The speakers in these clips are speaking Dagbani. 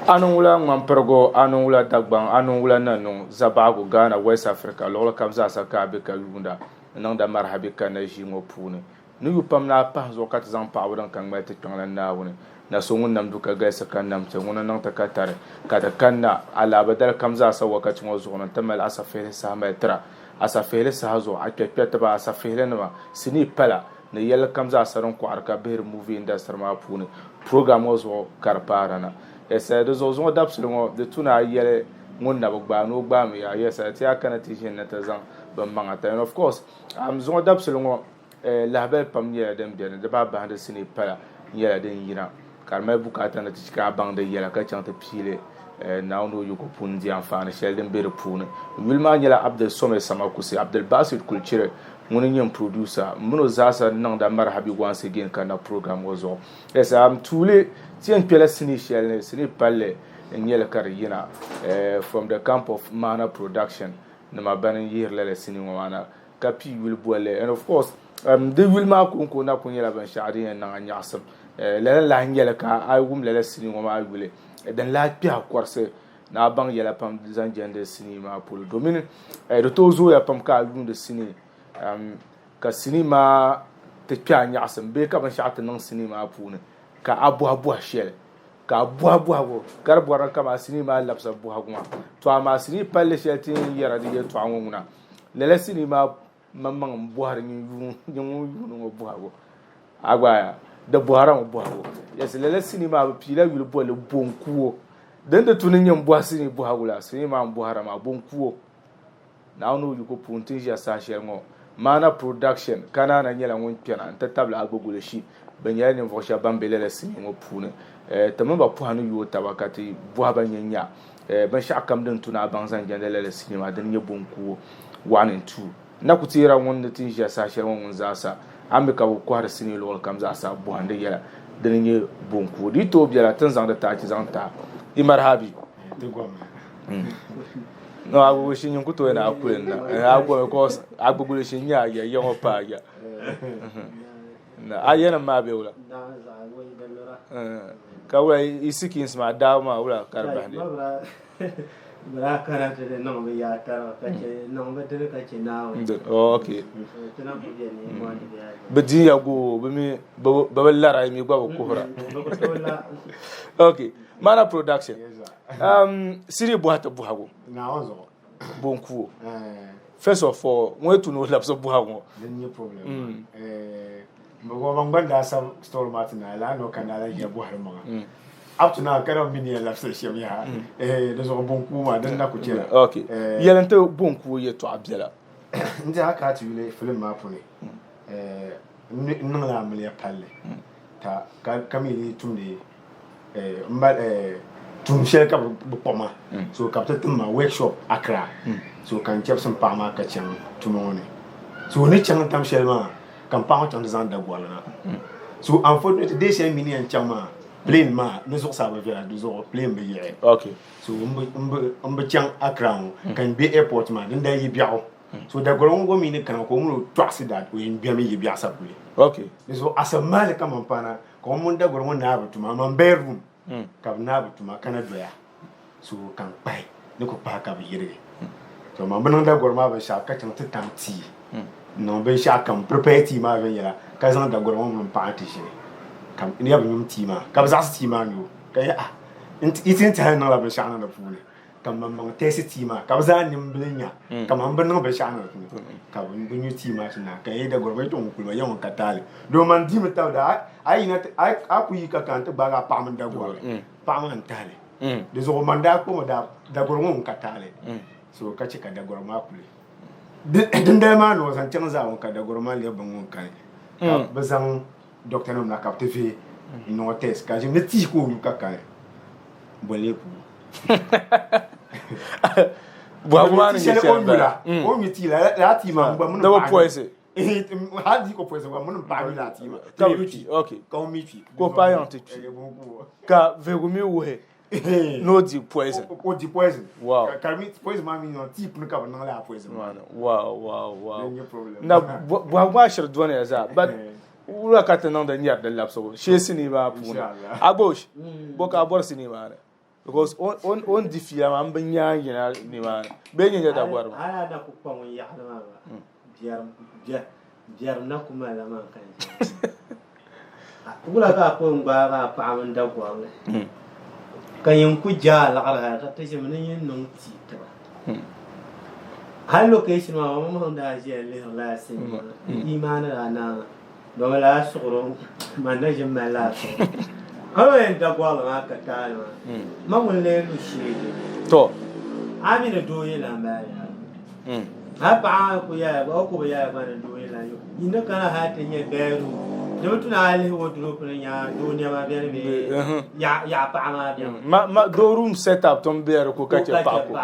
A niŋ wula ŋmanpirigu, a niŋ wula Dagbaŋ, a niŋ wula Nanuŋ, Zabaɣigu, Ghana, West Africa, luɣili kam zaasa ka a be ka yuunda n-niŋda marihabi kanna ʒii ŋɔ puuni. Ni yu pam ni a pahi zuɣu ka ti zaŋ paɣibu din ka ŋmali ti kpiɔŋlan Naawuni, na so ŋun nam du ka galisi ka nam ti, ŋuni n-niŋ ti ka tari, ka ti kanna alaaba dali kam zaasa wakati ŋɔ zuɣu ni nti mali asafihili saha mali tira. Asafihili saha zuɣu, a kpɛrikpɛritiba, asafihilinima, sinii pala, ni yɛlli kam zaasa din kɔɣiri ka bihiri movie industry maa puuni program ŋɔ zuɣu ka di paara na. Yes, di zuɣu zuŋɔ dabisili ŋɔ di tu ni a yɛli ŋun na bi gbaai ni o gbaami ya. Yes, ti a kana ti ʒini ni ti zaŋ bin maŋa ti. And of course, zuŋɔ dabisili ŋɔ lahabali pam nyɛla din beni, di bahi bahindi sinii pala nyɛla din yina ka di mali bukaata ni ti chɛ ka a baŋ di yɛla ka chaŋ ti piili Naawuni o yiko puuni n-di anfaani shɛli din be di puuni. Yuli maa nyɛla Abdul Somɛ Samakusi, Abdul Basit Kulchiri ŋuni n-nyɛ n producer. M mini o zaasa niŋda marhabi once again ka na program ŋɔ zuɣu. Yes, tuuli ti yɛn kpɛla sinii shɛli ni, sinii palli n-nyɛ li ka di yina from the camp of Maana Production nima bani n-yihiri lala sinii ŋɔ maa na. ka pii yuli bolli and of course di yuli maa konko na kuli nyɛla binshɛɣu din yɛn niŋ a nyaɣisim lala n lahi nyɛli ka a wum lala sinii ŋɔ maa yuli din lahi kpɛhi kɔrisi ni a baŋ yɛla pam zaŋ jɛndi sinii maa polo domin di tooi zooya pam ka a yuundi sinii ka sinii maa ti kpɛ a nyaɣisim bee ka binshɛɣu ti niŋ sinii maa puuni ka a bɔhi bɔhi shɛli ka a bɔhi bɔhigu ka di bɔrimi kamani sinii maa labisa bɔhigu maa to amaa sinii palli shɛli ti ni yɛra di yɛltɔɣa ŋɔ ŋuna Lala sinii maa maŋmaŋ m-bɔhiri nyin ŋun yuuni ŋɔ bɔhigu. A gba yaa, di bɔhirimi bɔhigu. Yes, lala sinii maa bɛ piila yuli boli li Bonkuo. Din di tu ni nyɛ m-bɔhi sinii bɔhigu la, sinii maa m-bɔhira maa, Bonkuo. Naawuni o yiko puuni ti ni ʒiya saha shɛli ŋɔ, Maana Production, Kanaana nyɛla ŋun kpɛna nti tabili Agbogoloshi. Bɛ nyɛla ninvuɣ shɛba ban be lala sinii ŋɔ puuni. Ti mini ba pɔha ni yooi taba ka ti bɔhi ba nya nya Binshɛɣu kam din tu ni a baŋ zaŋ jɛndi lala sinii maa dini n-nyɛ bonkuo 1 and 2. N na ku teera ŋun ni ti ni ʒiya saha shɛli ŋɔ ŋun zaasa a ni mi ka bɛ kɔhiri sinii luɣili kam zaasa bɔhindi yɛla dini n-nyɛ bonkuo. Di yi tooi bela ti ni zaŋdi taachi zaŋ ti a. Yi marhabi. No Agbogboshi nyin ku tooi ni a kuli n na. A gomi cause Agbogboshi n-nyɛ a ya, ya ŋɔ pa a ya. A yanim maa be wula? Ka wula yi sikiinsi maa daabu maa wula ka di bahindi? Bɛ dinya goo bɛ mi bɛ bi lara yi mi gba bi kuhira. Ok, Mana production. Siri bɔhi ti bɔhigu. Bonkuo. First of all, ŋun yi tu ni o labisi bɔhigu ŋɔ. Din nyɛ problem maa. M ba ban gba daa sabi story maa ti naai lala ni o kana la ʒiya bɔhiri maŋa. Up to now ka na bi mi ni yɛn labisi li shɛm yaha. Di zuɣu bonkuo maa din na ku chɛla. Ok. Yɛli n-ti bonkuo yɛltɔɣa biɛla. N tiɛha ka a ti yuli film maa puuni n niŋla amiliya palli ka mi lee tumdi m ba tuun shɛli ka bɛ kpuɣi ma so ka bɛ ti tim ma workshop Accra so ka n chɛbisi m paɣa maa ka chaŋ tuma ŋɔ ni so ni chaŋ tam shɛli maa ka m paɣa ŋɔ chaŋ ti zaŋ dagɔrili na so unfortunately day shɛli m mi ni yɛn chaŋ maa plane maa di zuɣusaa bi viɛla di zuɣu plane bi yiɣi so m bi chaŋ Accra ŋɔ ka n be airport maa din daa yi biɛɣu so dagɔrili ŋɔ gba mi ni kana ka o mini o tɔɣisi that o yɛn gbɛmi yi biɛɣu sapuli di zuɣu asib maali kaman paana Ka o mini dagɔri ŋɔ naai bɛ tuma, amaa m bedroom ka bɛ naai bɛ tuma ka na doya, so ka n kpahi ni ku kpahi ka bɛ yirigi. To amaa bɛ niŋ dagɔri maa binshɛɣu ka chaŋ ti tam tii n-niŋ binshɛɣu kam prepare tii maa viɛnyɛla ka zaŋ dagɔri ŋɔ mini m paɣa ti ʒini ka n ya bɛ nyum tii maa ka bɛ zaɣisi tii maa nyubu ka n yɛli ah yi ti ni tɛha ni niŋla binshɛɣu niŋ di puuni. Ka maŋmaŋ tɛɛsi tii maa ka bɛ zaa nimbili nya kaman bɛ niŋ binshɛɣu niŋ di puuni ka bɛ nyu tii maa ti naai ka yi dagɔri ba yi ti ŋun kuli ba ya ŋun ka taali doo man dimi tabili a yi yina ti a ku yi ka kana ti gbaagi a paɣa mini dagɔrili paɣa maa n-tahili di zuɣu man daa kpɔŋɔ dagɔri ŋɔ ŋun ka taali so ka chɛ ka dagɔri maa kuli dindali maa ni o zaŋ chaŋ zaawuni ka dagɔri maa lɛbi bini ŋun kani ka bɛ zaŋ doctor nim na ka bɛ ti vihi n-niŋ o test ka ʒim ni tii ka o nyu ka kani bɔlee puuni. Bɔhigu maa ni nyɛ shɛli m-bala. O nyu tii la, lala tii maa gba mini Di bi poison. Hali di ko poison gba mini paɣa nyu lala tii maa. Ka mi kpi. Okay. Ka o mi kpi. Ka o paɣa yaŋ ti kpi. Ka vihigu mi wuhi ni o di poison. O di poison. Wow. Ka mi poison maa mi niŋ tii puni ka bɛ niŋ lala poison maa. Wow. Din nyɛ problem. Na bɔhigu maa shiri dɔniya zaa but wula ka ti niŋdi nyari di labisigu shee sinii maa puuni. Agboosh, bɔ ka a bɔri sinii maa ni? Because o ni di fiila maa m bi nya yina nimaani bee nyɛ nyɛ dagɔri maa. Hali a na ku kpa ŋun yaɣili maa gba, biɛrim na ku malila maa ka n ʒiya. Wula ka a ku yɛn gbaagi a paɣa mini dagɔrili ka nyin ku je a liɣiri hali ka ti ʒimi ni nyin niŋ tia tiba. Hali location maa ma maŋ daa ʒiya lihiri lala scene maa n imaani daa naai domi lala suɣuri man na ʒini mali lala suɣuri ka o yɛn da gɔrili maa ka taali maa ma ŋun lee lu sheegi to a mi ni doo yi lan bala yaa hali paɣa ku yɛla gba o ku bi yɛla gba ni doo yi lan yo yi ni kana hali ti nyɛ bedroom di bi tu ni a lihi wardrobe ni nya doo nɛma beni bee yaɣa paɣa maa beni ma ma doo room set up tom be di ko ka chɛ paɣa ko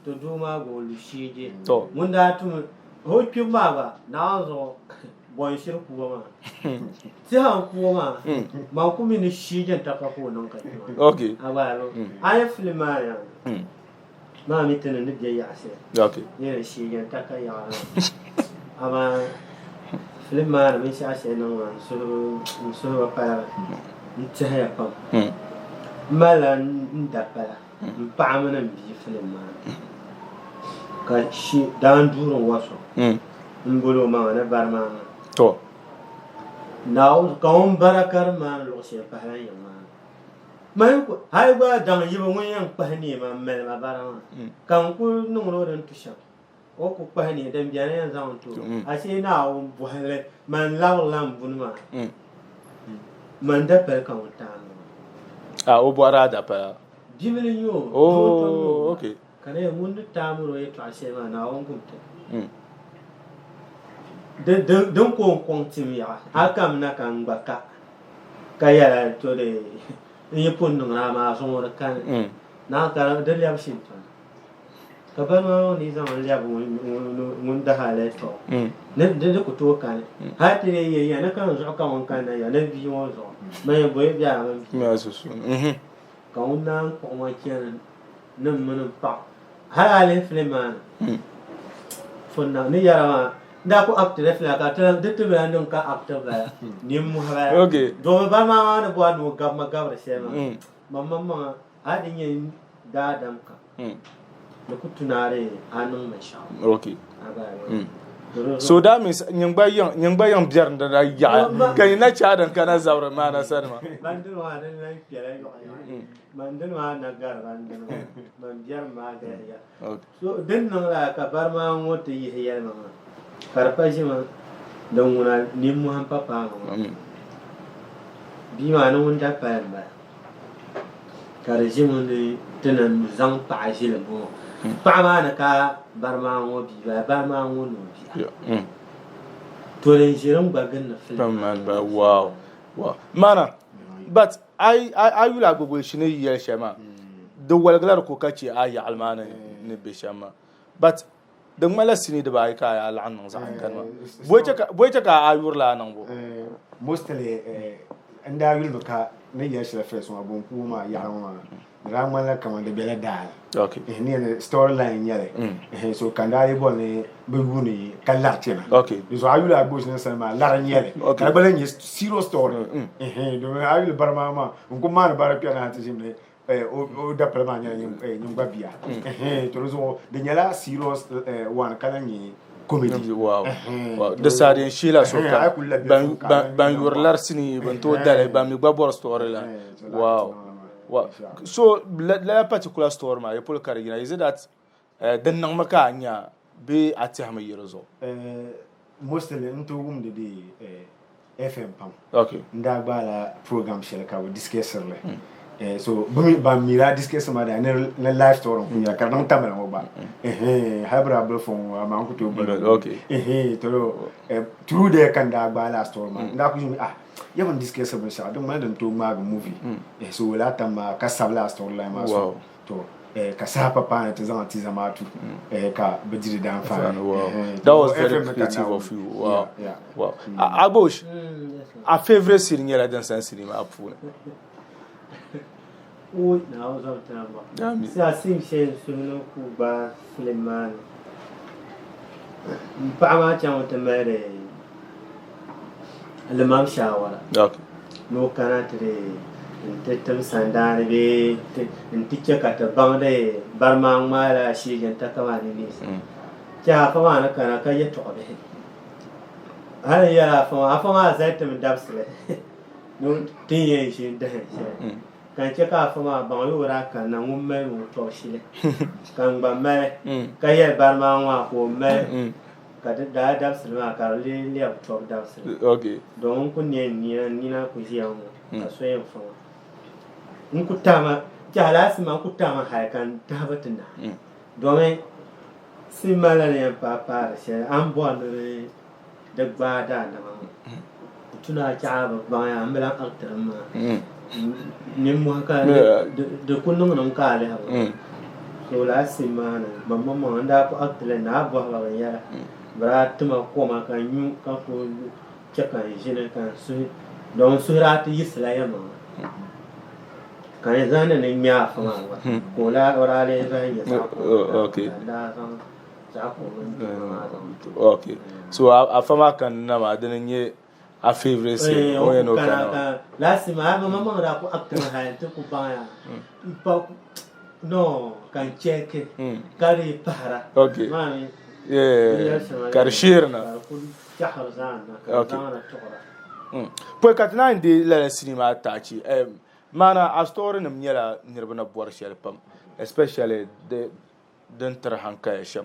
to doo maa gba o lu sheegi to ŋun daa tum o kpibu maa gba Naawuni zuɣu bɔn shiri kuo maa tiha n kuo maa man ku mi ni sheegi n ta ka ka o niŋ ka kpi maa okay a gba a a yi film maa yaa Maa mi ti ni ni be yaɣa shɛli. Okay. Ni di sheegi n taka yaɣa maa. Amaa filim maa ni binshɛɣu shɛli niŋ maa n suhu bi paligi. N tɛhiya pam. M malila n dapala m paɣa mini m bia filim maa ni. Ka daanduuri n-wa so m-boli o maŋa ni bari maa maa. To. Naawuni ka ŋun bara karim maa ni luɣ shɛli pahila yiŋ maa ni. Mani hali gba daŋ yibu ŋun yɛn kpahi neema m-mali ma bara maa, ka n ku niŋdi o din tu shɛm, o ku kpahi nee din beni yɛn zaŋ n-ti o. Ashee Naawuni bɔhili man labirila m buni maa, man dapali ka ŋun taai ma maa. A o bɔhiri a dapala? Bibili n-nyɛ o, doo n-tom ni o gba, ka di yɛn ŋun ni taai mini o yɛtɔɣa shɛli maa Naawuni gum ti. Din ko n-kɔŋ tim yaɣa, a kamina ka n gba ka. Ka yɛla to di n yi pun niŋ a maa zuŋɔ di kani naa ka di lɛbi shintɔna ka bani maa ŋɔ ni zaŋ n lɛbi ŋun dahi a la tɔ ni di ku tooi kani hali ti lee yɛn ya ni ka n zuɣu ka ŋun kanna ya ni bia ŋɔ zuɣu man yɛn boyi biɛla mini bia ka ŋun naan kpuɣi ma chani ni m mini m paɣa hali a lihi filim maa ni funna ni yɛra maa n daa ku actila filim ka di ti bi lahi niŋ ka acti bala nimmohi bala domi bari maa maa ni bɔri ni o gabi ma gabiri shɛli maa man maŋmaŋa hali di nyɛ daadam kam di ku tu ni a dee a niŋ binshɛɣu So that means nyin gba yiŋ nyin gba yiŋ biɛri di na yaɣi ka nyin na chaai din kana zabiri maa na sani maa. Bandini maa din lahi kpɛla yɔɣi Man dini maa na gari ban dini maa, man biɛrim maa galiya. So din niŋ lala ka bari maa ŋɔ ti yihi yɛlima maa, ka di pa ʒimi din ŋuna nimmohi m-pa paagi ŋɔ. Bia maa ni ŋun daa pali m-bala, ka di ʒimi ni ti ni zaŋ paɣa ʒili m-bɔŋɔ. Paɣa maa ni ka bari maa ŋɔ bia bala, bari maa ŋɔ ni o bia. To din ʒiri n gba gindi filim maa. Maana, but a yuli a gbogbolisi ni yɛli shɛm maa di waligila di ko ka chɛ a yaɣali maa ni bɛ shɛm maa but di ŋmanila sinii dibaayi ka a laɣam niŋ zaɣ yini maa bɔyi chɛ ka a yuri laa niŋbu mostly n daa yulimi ka ni yɛli shɛli first maa bonkuo maa yaɣali ŋɔ maa Di daa ŋmanila kaman di bela daa ni. Ni yɛli story line n-nyɛ li. So ka n daa yi bɔri ni bɛ yuuni ka lari ti ma. Di zuɣu a yuli a gbubi sani maa lari n-nyɛ li. Ka di gba lahi nyɛ serious story. Domin a yuli bari maa maa n ku maani bari kpɛri na nti ʒini ni o dapali maa nyɛla nyin gba bia. To di zuɣu di nyɛla serious one ka lahi nyɛ comedy. Wow. Di saha din shihila sokam. Ban yuri lari sinii bɛ ni tooi dali ban mi gba bɔri story la. Wow. Wow. So lala particular story maa yi polo ka di yina is it that din niŋmi ka a nya bee a tɛhimi yi di zuɣu? Mostly n tooi wumdi di FM pam. Okay. N daa gbaala program shɛli ka bɛ discussiri li. So bɛ mi ban mi daa discuss maa daa ni live story n-kuli nyɛli ka di niŋ Tamale ŋɔ gba. Hali bɛ daa boli phone ŋɔ amaa n ku tooi boli. Okay. To through there ka n daa gbaai lala story maa. N daa kuli ʒimi ah ya bini discuss binshɛɣu di ŋmanila din tooi ŋmaagi movie so lala tam maa ka sabi lala story line maa so to ka saha pa paai ti zaŋ ti zamaatu ka bi di di daanfaani. That was very creative of you. Wow. Wow. Agbosh, a favorite scene nyɛla din sani sinii maa puuni. Oi, Naawuni zɔbu ti na bɔ. Saa sim shɛli n suhu ni ku gbaai filim maa ni. M paɣa maa chaŋmi ti mali limam shaawara ni o kana ti di N-ti tim sandaani bee n-ti chɛ ka ti baŋdi bari maa ŋmaala ashiijinta kamani ninsal. Chɛ afa maa ni kana ka yɛtɔɣ bihi. Hal n yɛli afa maa, afa maa zali ti mi dabisili ni ti ni yɛn ʒini dahin shɛli. Ka n chɛ ka afa maa baŋ ni o daa kanna ŋun mali mi o tɔbu shili, ka n gba mali, ka yɛli bari maa ŋmaa ka o mali. Ka di daa dabisili maa ka di lee lɛbi tɔbu dabisili. Domin n ku ne n nina, n nina ku ʒiya ŋ-ŋɔ ka so yɛn fa ma. N ku tahi ma, chɛ alaafee maa n ku tahi ma hali ka n tahibu ti naai. Domin sin malila ni yɛn paai paari shɛli a ni bɔri ni di gbaai daadama ŋɔ. Di tu ni a chaɣ a bi baŋya a ni bi lahi actiri mi maa. Nimmohi ka di ku niŋdimi ka a lihibu. So lala sin maa ni maŋmaŋ n daa ku actili n daa bɔhi ba binyɛra bɛ daa ti ma koma ka n nyu ka ku chɛ ka n ʒini ka n suhi don n suhi daa ti yiɣisila yɛlimaŋli ka n zaŋdi ni n ŋme afa maa gba ka o daa lee zaŋ nyɛ zaɣ kurili ka n daa zaŋ zaɣ kurili n diri maa zaŋ ti o. So afa maa kanna maa dini n-nyɛ a favorite scene o yɛn o kana maa. Last scene maa ma maŋ daa ku acting hali n ti ku baŋya no ka n chɛki ka di pahira maa mi ka di sheerina ka di ku chaɣiri zaani ka di zaŋdi tuɣira. Pɔi ka ti naan deei lala sinii maa taachi maana a story nim nyɛla niriba ni bɔri shɛli pam especially din tiri hankaya shɛm.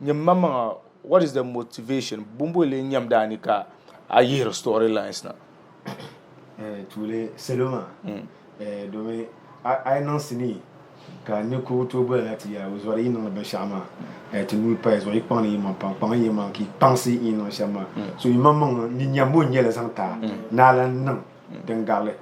Nyini maŋmaŋa, what is the motivation? Bumbo lee nyamdi a ni ka a yihiri story lines na? Tuuli salo maa domi a yi niŋ sinii ka ni ku tooi boli na ti yɛli o zɔri yi niŋdi binshɛɣu maa ti nuu paya zuɣu yi kpaŋdi yi maŋ pam kpaŋ yi maŋ ka yi kpaŋsi yi niŋ shɛm maa so yi maŋmaŋ ni nyambo n nyɛli zaŋ ti a ni a lan niŋ din garili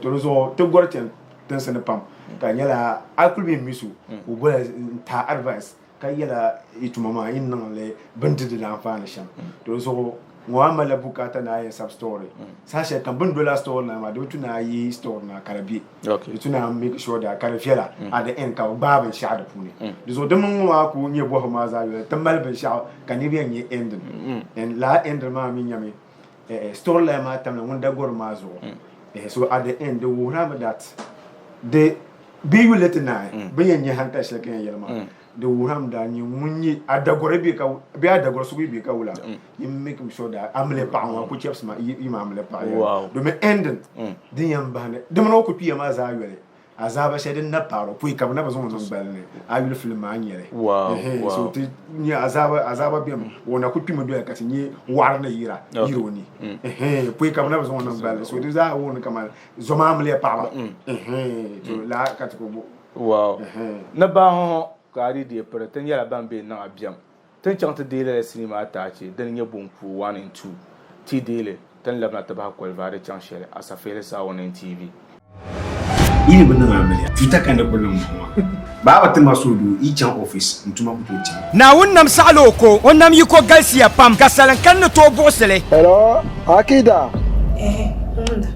to di zuɣu ti gɔri chani tinsi ni pam ka di nyɛla a kuli bɛ mi so ka o bola n ti a advice ka yɛla yi tuma maa yi ni niŋ li bɛ ni ti di anfaani shɛm to di zuɣu ŋɔ maa malila bukaata ni a yɛn sabi story saha shɛli kam bɛ ni doli a story na maa di bi tu ni a yi story na ka di be di tu ni a make sure that ka di viɛla at the end ka bɛ gbaai binshɛɣu di puuni di zuɣu di mini ŋɔ maa ku nyɛ bɔhigu maa zaa yoli ti mali binshɛɣu ka niriba yɛn nya ending and lala ending maa mi nyami storyline maa tamla ŋun da gɔrim maa zuɣu so at the end di wuhirami that di bɛ yuli ti naai bɛ yɛn nyɛ hankali shɛli ka yɛn yɛli maa di wuhirami daa nyɛ ŋun nyɛ a dagɔri bɛ ka bɛ a dagɔri sugu bɛ ka wula you make sure that amili paɣa ŋɔ ku chɛbisi ma yi ma amili paɣa yɛli domin ending din yɛn bahindi di mini o ku kpiya maa zaa yoli Azaaba shɛli din na paari o pɔi ka bɛ na bi zaŋ o niŋ gbali ni, a yuli filim maa n-nyɛ li. Ɛhɛn, so ti nya azaaba, azaaba bemi, o na ku kpimi doya ka ti nya waɣiri ni yira, yiri o ni. Ɛhɛn, pɔi ka bɛ na bi zaŋ o niŋ gbali ni, so di zaa wuhiri ni kaman zom amiliya paɣaba. Ɛhɛn, to lala ka ti ku bo. Ɛhɛn. Ni bahi ŋɔ ka a di deei piri, ti nyɛla ban be niŋ a biɛm. Ti ni chaŋ ti deei lala sinii maa taachi din nyɛ Bonkuo 1 and 2. Ti deei li, ti ni labina ti bahi kolivaari chaŋ shɛli Asafeeli Saawɔnin TV. Yi ni bi niŋ amiliya, tuuta ka ni kuli niŋ ŋɔ maa. Baaba ti ma suhudoo yi chaŋ office n tuma ku tooi chaŋ. Naawuni nam saɣila o ko, o nam yiko galisiya pam, ka salim kani ni tooi buɣisi li. Hello, Akida. Ehe, n wumda.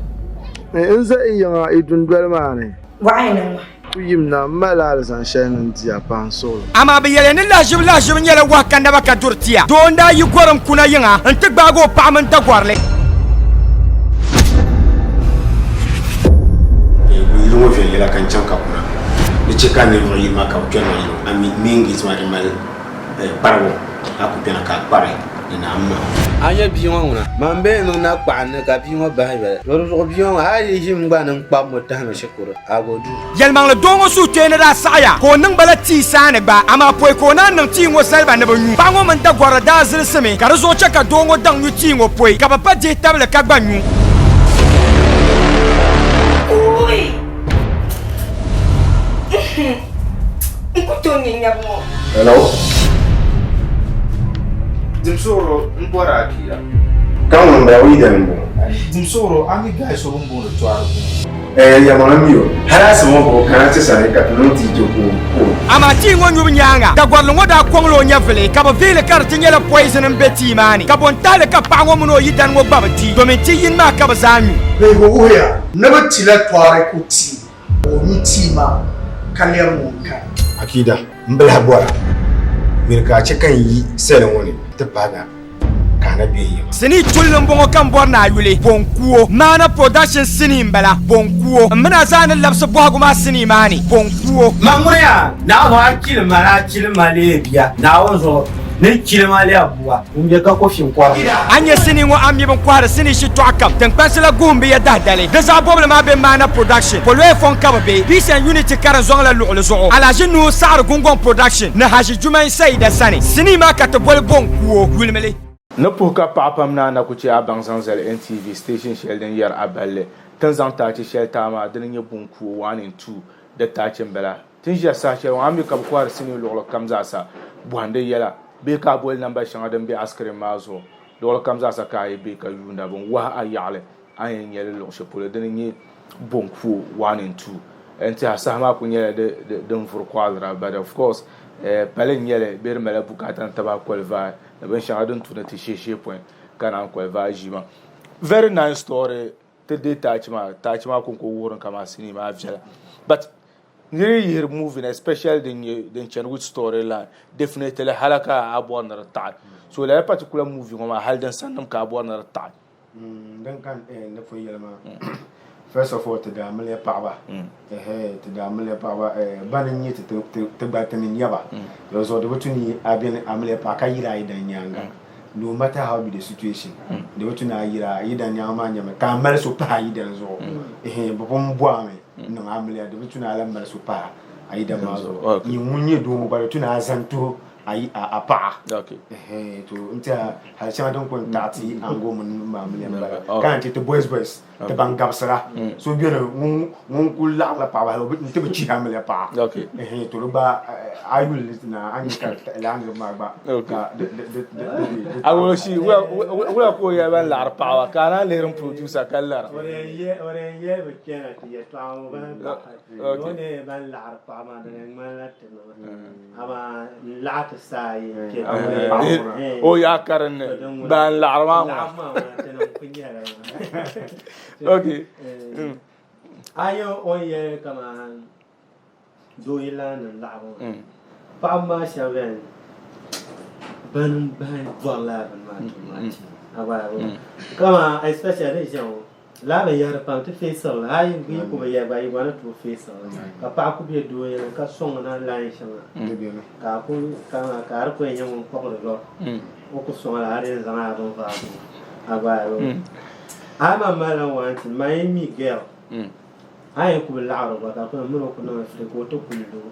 N za i yiŋa i dundoli maa ni. Bɔɣa yi niŋ ma. Ku yim na, m malila alizan shɛli ni n di a paɣa n suɣili. Amaa bɛ yɛliya ni lahiʒibu lahiʒibu nyɛla wahu ka naba ka duri tia. Doo n-daa yi gɔrim kuna yiŋa nti gbaagi o paɣa mini dagɔrili. Yili ŋɔ viɛnyɛla ka n chaŋ ka kuna di chɛ ka ninvuɣ yini maa ka bɛ kpɛrina yili ŋɔ. A mi main gate maa di mali kparibu ka a ku kpɛna ka a kpari ni ni a maha. A nya bia ŋɔ ŋuna? Man bee niŋ na kpaɣi ni ka bia ŋɔ bahi yoli. Di zuɣu bia ŋɔ hali yi ʒimi gba ni n kpabi mo tahimi shikuru. Agodu. Yɛlimaŋli doo ŋɔ suhukpeeni daa saɣiya ka o niŋ ba la tii saani gba, amaa pɔi ka o naan niŋ tii ŋɔ zali ba ni bɛ nyu. Paɣa ŋɔ mini dagɔrili daa zilisimi ka di zuɣu chɛ ka doo ŋɔ daŋ nyu tii ŋɔ pɔi ka bɛ pa dihi tabili ka gba nyu. Uui! N ku tooi nya nyabu ŋɔ. Hello? Dimsuɣuro m bɔri a bia. Ka ŋuni m-bala o yidana m-bɔŋɔ. Dimsuɣuro a mi guy so bɛ ni booni Tɔrigu ŋɔ. Ɛɛ yɛlimaŋli mi o, hali asiba ŋɔ ka o kana ti sani ka ti niŋ tii ti ka o ku o. Amaa tii ŋɔ nyubu nyaaŋa, dagɔrili ŋɔ daa kɔŋla o nyɛvili, ka bɛ vihi li ka di ti nyɛla poison m-be tii maa ni, ka bo n-tahi li ka paɣa ŋɔ mini o yidana ŋɔ gba bi di, domin ti yini maa ka bɛ zaa nyu. Vihigu wuhiya ni bɛ tila Tɔariku tii ka o nyu tii maa ka lɛbi ŋun kani. Akida, m bi lahi bɔra, miri ka a chɛ ka n yi sali ŋɔ ni ti paagi a. ka a na be yiŋa. Sinii tulli m-bɔŋɔ ka m bɔri ni a yuli, Bonkuo. Maana Production sinii m-bala, Bonkuo. M mini a zaa ni labisi bɔhigu maa sinii maa ni, Bonkuo. Ma ŋuni yaa, Naawuni a chili ma ni a chili ma leei bia, Naawuni zuɣu ni chili ma leei bua ŋun be ka kofin kɔrim ni. A nya sinii ŋɔ a mi bɛ ni kɔhiri sinii shitɔɣu kam, tiŋkpansi la guhim bɛ ya dahidali. Di zaɣ bɔbili maa be Maana Production, Poloya fɔŋ ka bɛ be, Peace and Unity karinzɔŋ la luɣili zuɣu, Alhaji Nuhu Saɣiri Gungɔŋ Production ni Haji Jumain Saida sani. Sinii maa ka ti boli Bonkuo, yulimi li. Ni puhi ka paɣa pam ni a na ku chɛ a baŋ zaŋ zali NTV station shɛli din yɛri a balli. Ti ni zaŋ taachi shɛli ti a maa dini n-nyɛ Bonkuo 1 and 2 di taachi m-bala. Ti ni ʒiya saha shɛli ŋɔ a mi ka bɛ kɔhiri sinii luɣili kam zaasa bɔhindi yɛla bee ka a boli namba shɛŋa din be askirim maa zuɣu luɣili kam zaasa ka a yi be ka yuunda bɛ ni wahi a yaɣili a ni yɛn nya li luɣ shɛli polo dini n-nyɛ Bonkuo 1 and 2 n-tiɛha saha maa kuli nyɛla din vuri kɔɣilira but of course pali n-nyɛ li bee di malila bukaata ni tabahi qualify ni binshɛŋa din tu ni ti shee shee pɔi ka naan qualify ʒii maa. Very nice story ti deei taachi maa taachi maa kɔŋko wuhirimi kaman sinii maa viɛla but nira yi yihiri movie na especially din nyɛ din chani with story line definitely hala ka a bɔri ni di taɣi so lala particular movie ŋɔ maa hali din sani nim ka a bɔri ni di taɣi. Din ka n ni pun yɛli maa first of all ti daa miliya paɣaba ɛhɛɛ ti daa miliya paɣaba bani n nyɛ ti ti gba ti ni nyɛba di zuɣu di bi tu ni a beni a miliya paɣa ka yiri a yidan nyaanga no matter how be the situation di bi tu ni a yiri a yidan nyaanga maa nyɛmi ka a mali so pahi a yidan zuɣu ɛhɛɛ bi pun bɔhi a mi n niŋ a miliya di bi tu ni a lahi mali so pahi a yidan maa zuɣu nyin ŋun nyɛ doo ŋɔ gba di tu ni a zani tuhi a paɣa to n tiɛha hali shɛŋa din kuli taɣi ti ango mini maamiliya n bala ka naan chɛ ti boys boys ti ban gabisira so bɛni ŋun kuli laɣimla paɣaba hali n ti bi chihi amiliya paɣa to di gba a yuli na a nyɛ ka laa niriba maa gba ka Awoshi wula ka o yɛli ban laɣiri paɣaba ka a naan lihiri n producer ka lara O yɛn yɛli bi kpɛna ti yɛltɔɣa ŋɔ ban laɣiri o ni ban laɣiri paɣaba maa di ŋmanila ti Amaa n laɣa ti saa yi kpɛ o yaa karinni ban laɣiri maa ŋɔ okay a yi o ni yɛli kaman doo yi lahi niŋ laɣibu maa paɣaba maa shɛba bɛni bani bahi bɔri lala bini maa too much kaman especially di ʒiya ŋɔ Lala binyahari pam ti feesirili hali yi ku bi yɛli gba yi gba ni tooi feesirili ka paɣa ku be doo yini ka sɔŋ na lain shɛŋa ka a ku ka a di ku yɛn nyɛ ŋun kpuɣiri lɔ o ku sɔŋ la a di yɛn zaŋ a bini vaagi a gba a yi man malila wanti man yi mi girl a yi ku bi laɣiri o gba ka mini o ku niŋ fili ka o ti kuli doo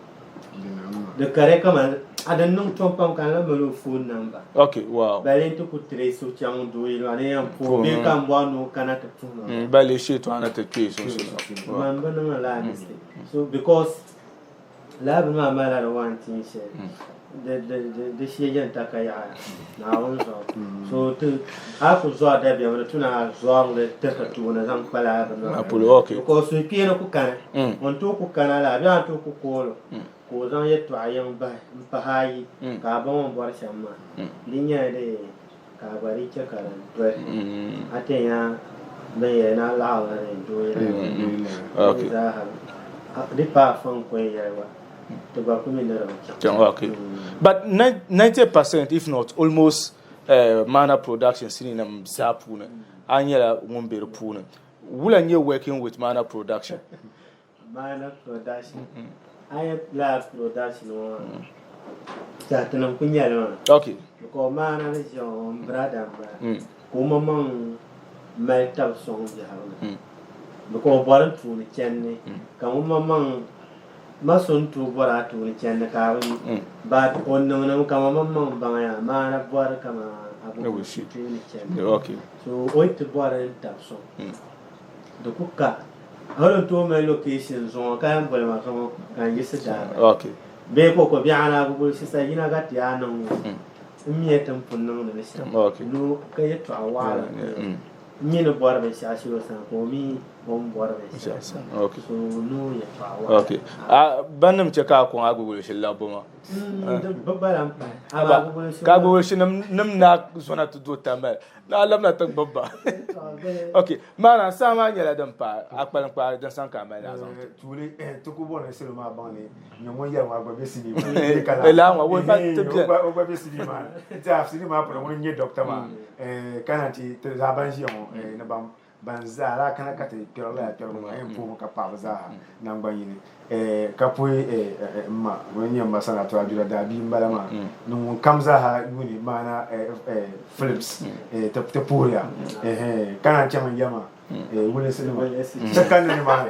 Di kariya kaman a di niŋ tom pam ka n lahi mali o phone number. Okay, wow. Bale n-ti ku trace o chaŋ doo yili maa ni yɛn puhi bee ka n bɔri ni o kana ti puhi ma. Bale sheetɔɣa ni ti kpee sunsuuni. Man bi niŋ lala mistake. So because lala bini maa malila di wanting shɛli. Di shee yɛn ta ka yaɣa Naawuni zuɣu. So ti a ku zɔri dabiɛm di tu ni a zɔrili tiriti tooni zaŋ kpa lala bini maa polo. Okay. Because suhukpeeni ku kani. O ni tooi ku kana laa bee a ni tooi ku kooli o ka o zaŋ yɛltɔɣa yiŋ bahi m-pahi ayi ka a baŋ o ni bɔri shɛm maa. Di nyɛla dee ka a gba di chɛ ka di doli a ti nya bɛn yɛli ni a laɣirila ni doo yɛli di zaaha di paai fɔŋ ko n-yɛli gba. Ti gba ku mi ni di bi chaŋ. Okay. But 90% if not almost Maana production sinii nim zaa puuni a nyɛla ŋun be di puuni. Wula n-nyɛ working with Maana production? Maana production. A yɛn lala production ŋɔ maa zaa tinim ku nyɛli maa. Okay. Because Maana ni ʒiya ŋɔ n brother m-bala. Ka o maŋmaŋ mali tab sɔŋ biɛhigu ni. Because o bɔri n tuuni chani ka ŋun maŋmaŋ Ma so n-tooi bɔri a tooni chandi ka a bi mi, but o niŋdimi kaman maŋmaŋ baŋya maana bɔri kaman a bi tooni chandi. So o yi ti bɔri n-tabi so, di ku ka. Hali o ni tooi mali location zuŋɔ ka yɛn boli ma zuŋɔ ka n yiɣisi daa bee ko ko biɛɣu na Google shisa yina ka ti yaa niŋ ŋɔ n miya ti ni pun niŋdi li shɛm no ka yɛltɔɣa waɣila n mi ni bɔri binshɛɣu shee o sani ka o mi o ni bɔri binshɛli so o ni o yɛltɔɣa waɣila. Okay. A bannim chɛ ka a kɔŋ Agbogboloshi labbu maa? Bɛ gba lahi pahi. Amaa Agbogboloshi Ka Agbogboloshi nim na zɔna ti do Tamale ni a labina ti gbubi ba. Okay. Maana saha maa nyɛla din paai a kpalim kpaai din saŋ ka a mali ni a zaŋ ti. Tuuli ti ku bɔri ni salo maa baŋ ni nyɛ ŋun yɛli ŋɔ a gba be sinii maa ni. Lala ŋɔ, o gba ti beni. O gba be sinii maa ni. N tiɛha sinii maa puuni ŋuni n-nyɛ doctor maa ka naan ti ti zaa ban ʒiya ŋɔ ni ban zaa daa kana ka ti kpɛri lala kpɛrigu maa yɛn puhimi ka paɣi bɛ zaaha naŋgban yini ka puhi m ma ŋuni n-nyɛ m ma Sanatu Ajura daabia m-bala maa ni ŋun kam zaaha yuuni maana films ti puhiriya ka naan chaŋ n ya maa Wulinsi nima ti kanni nimaani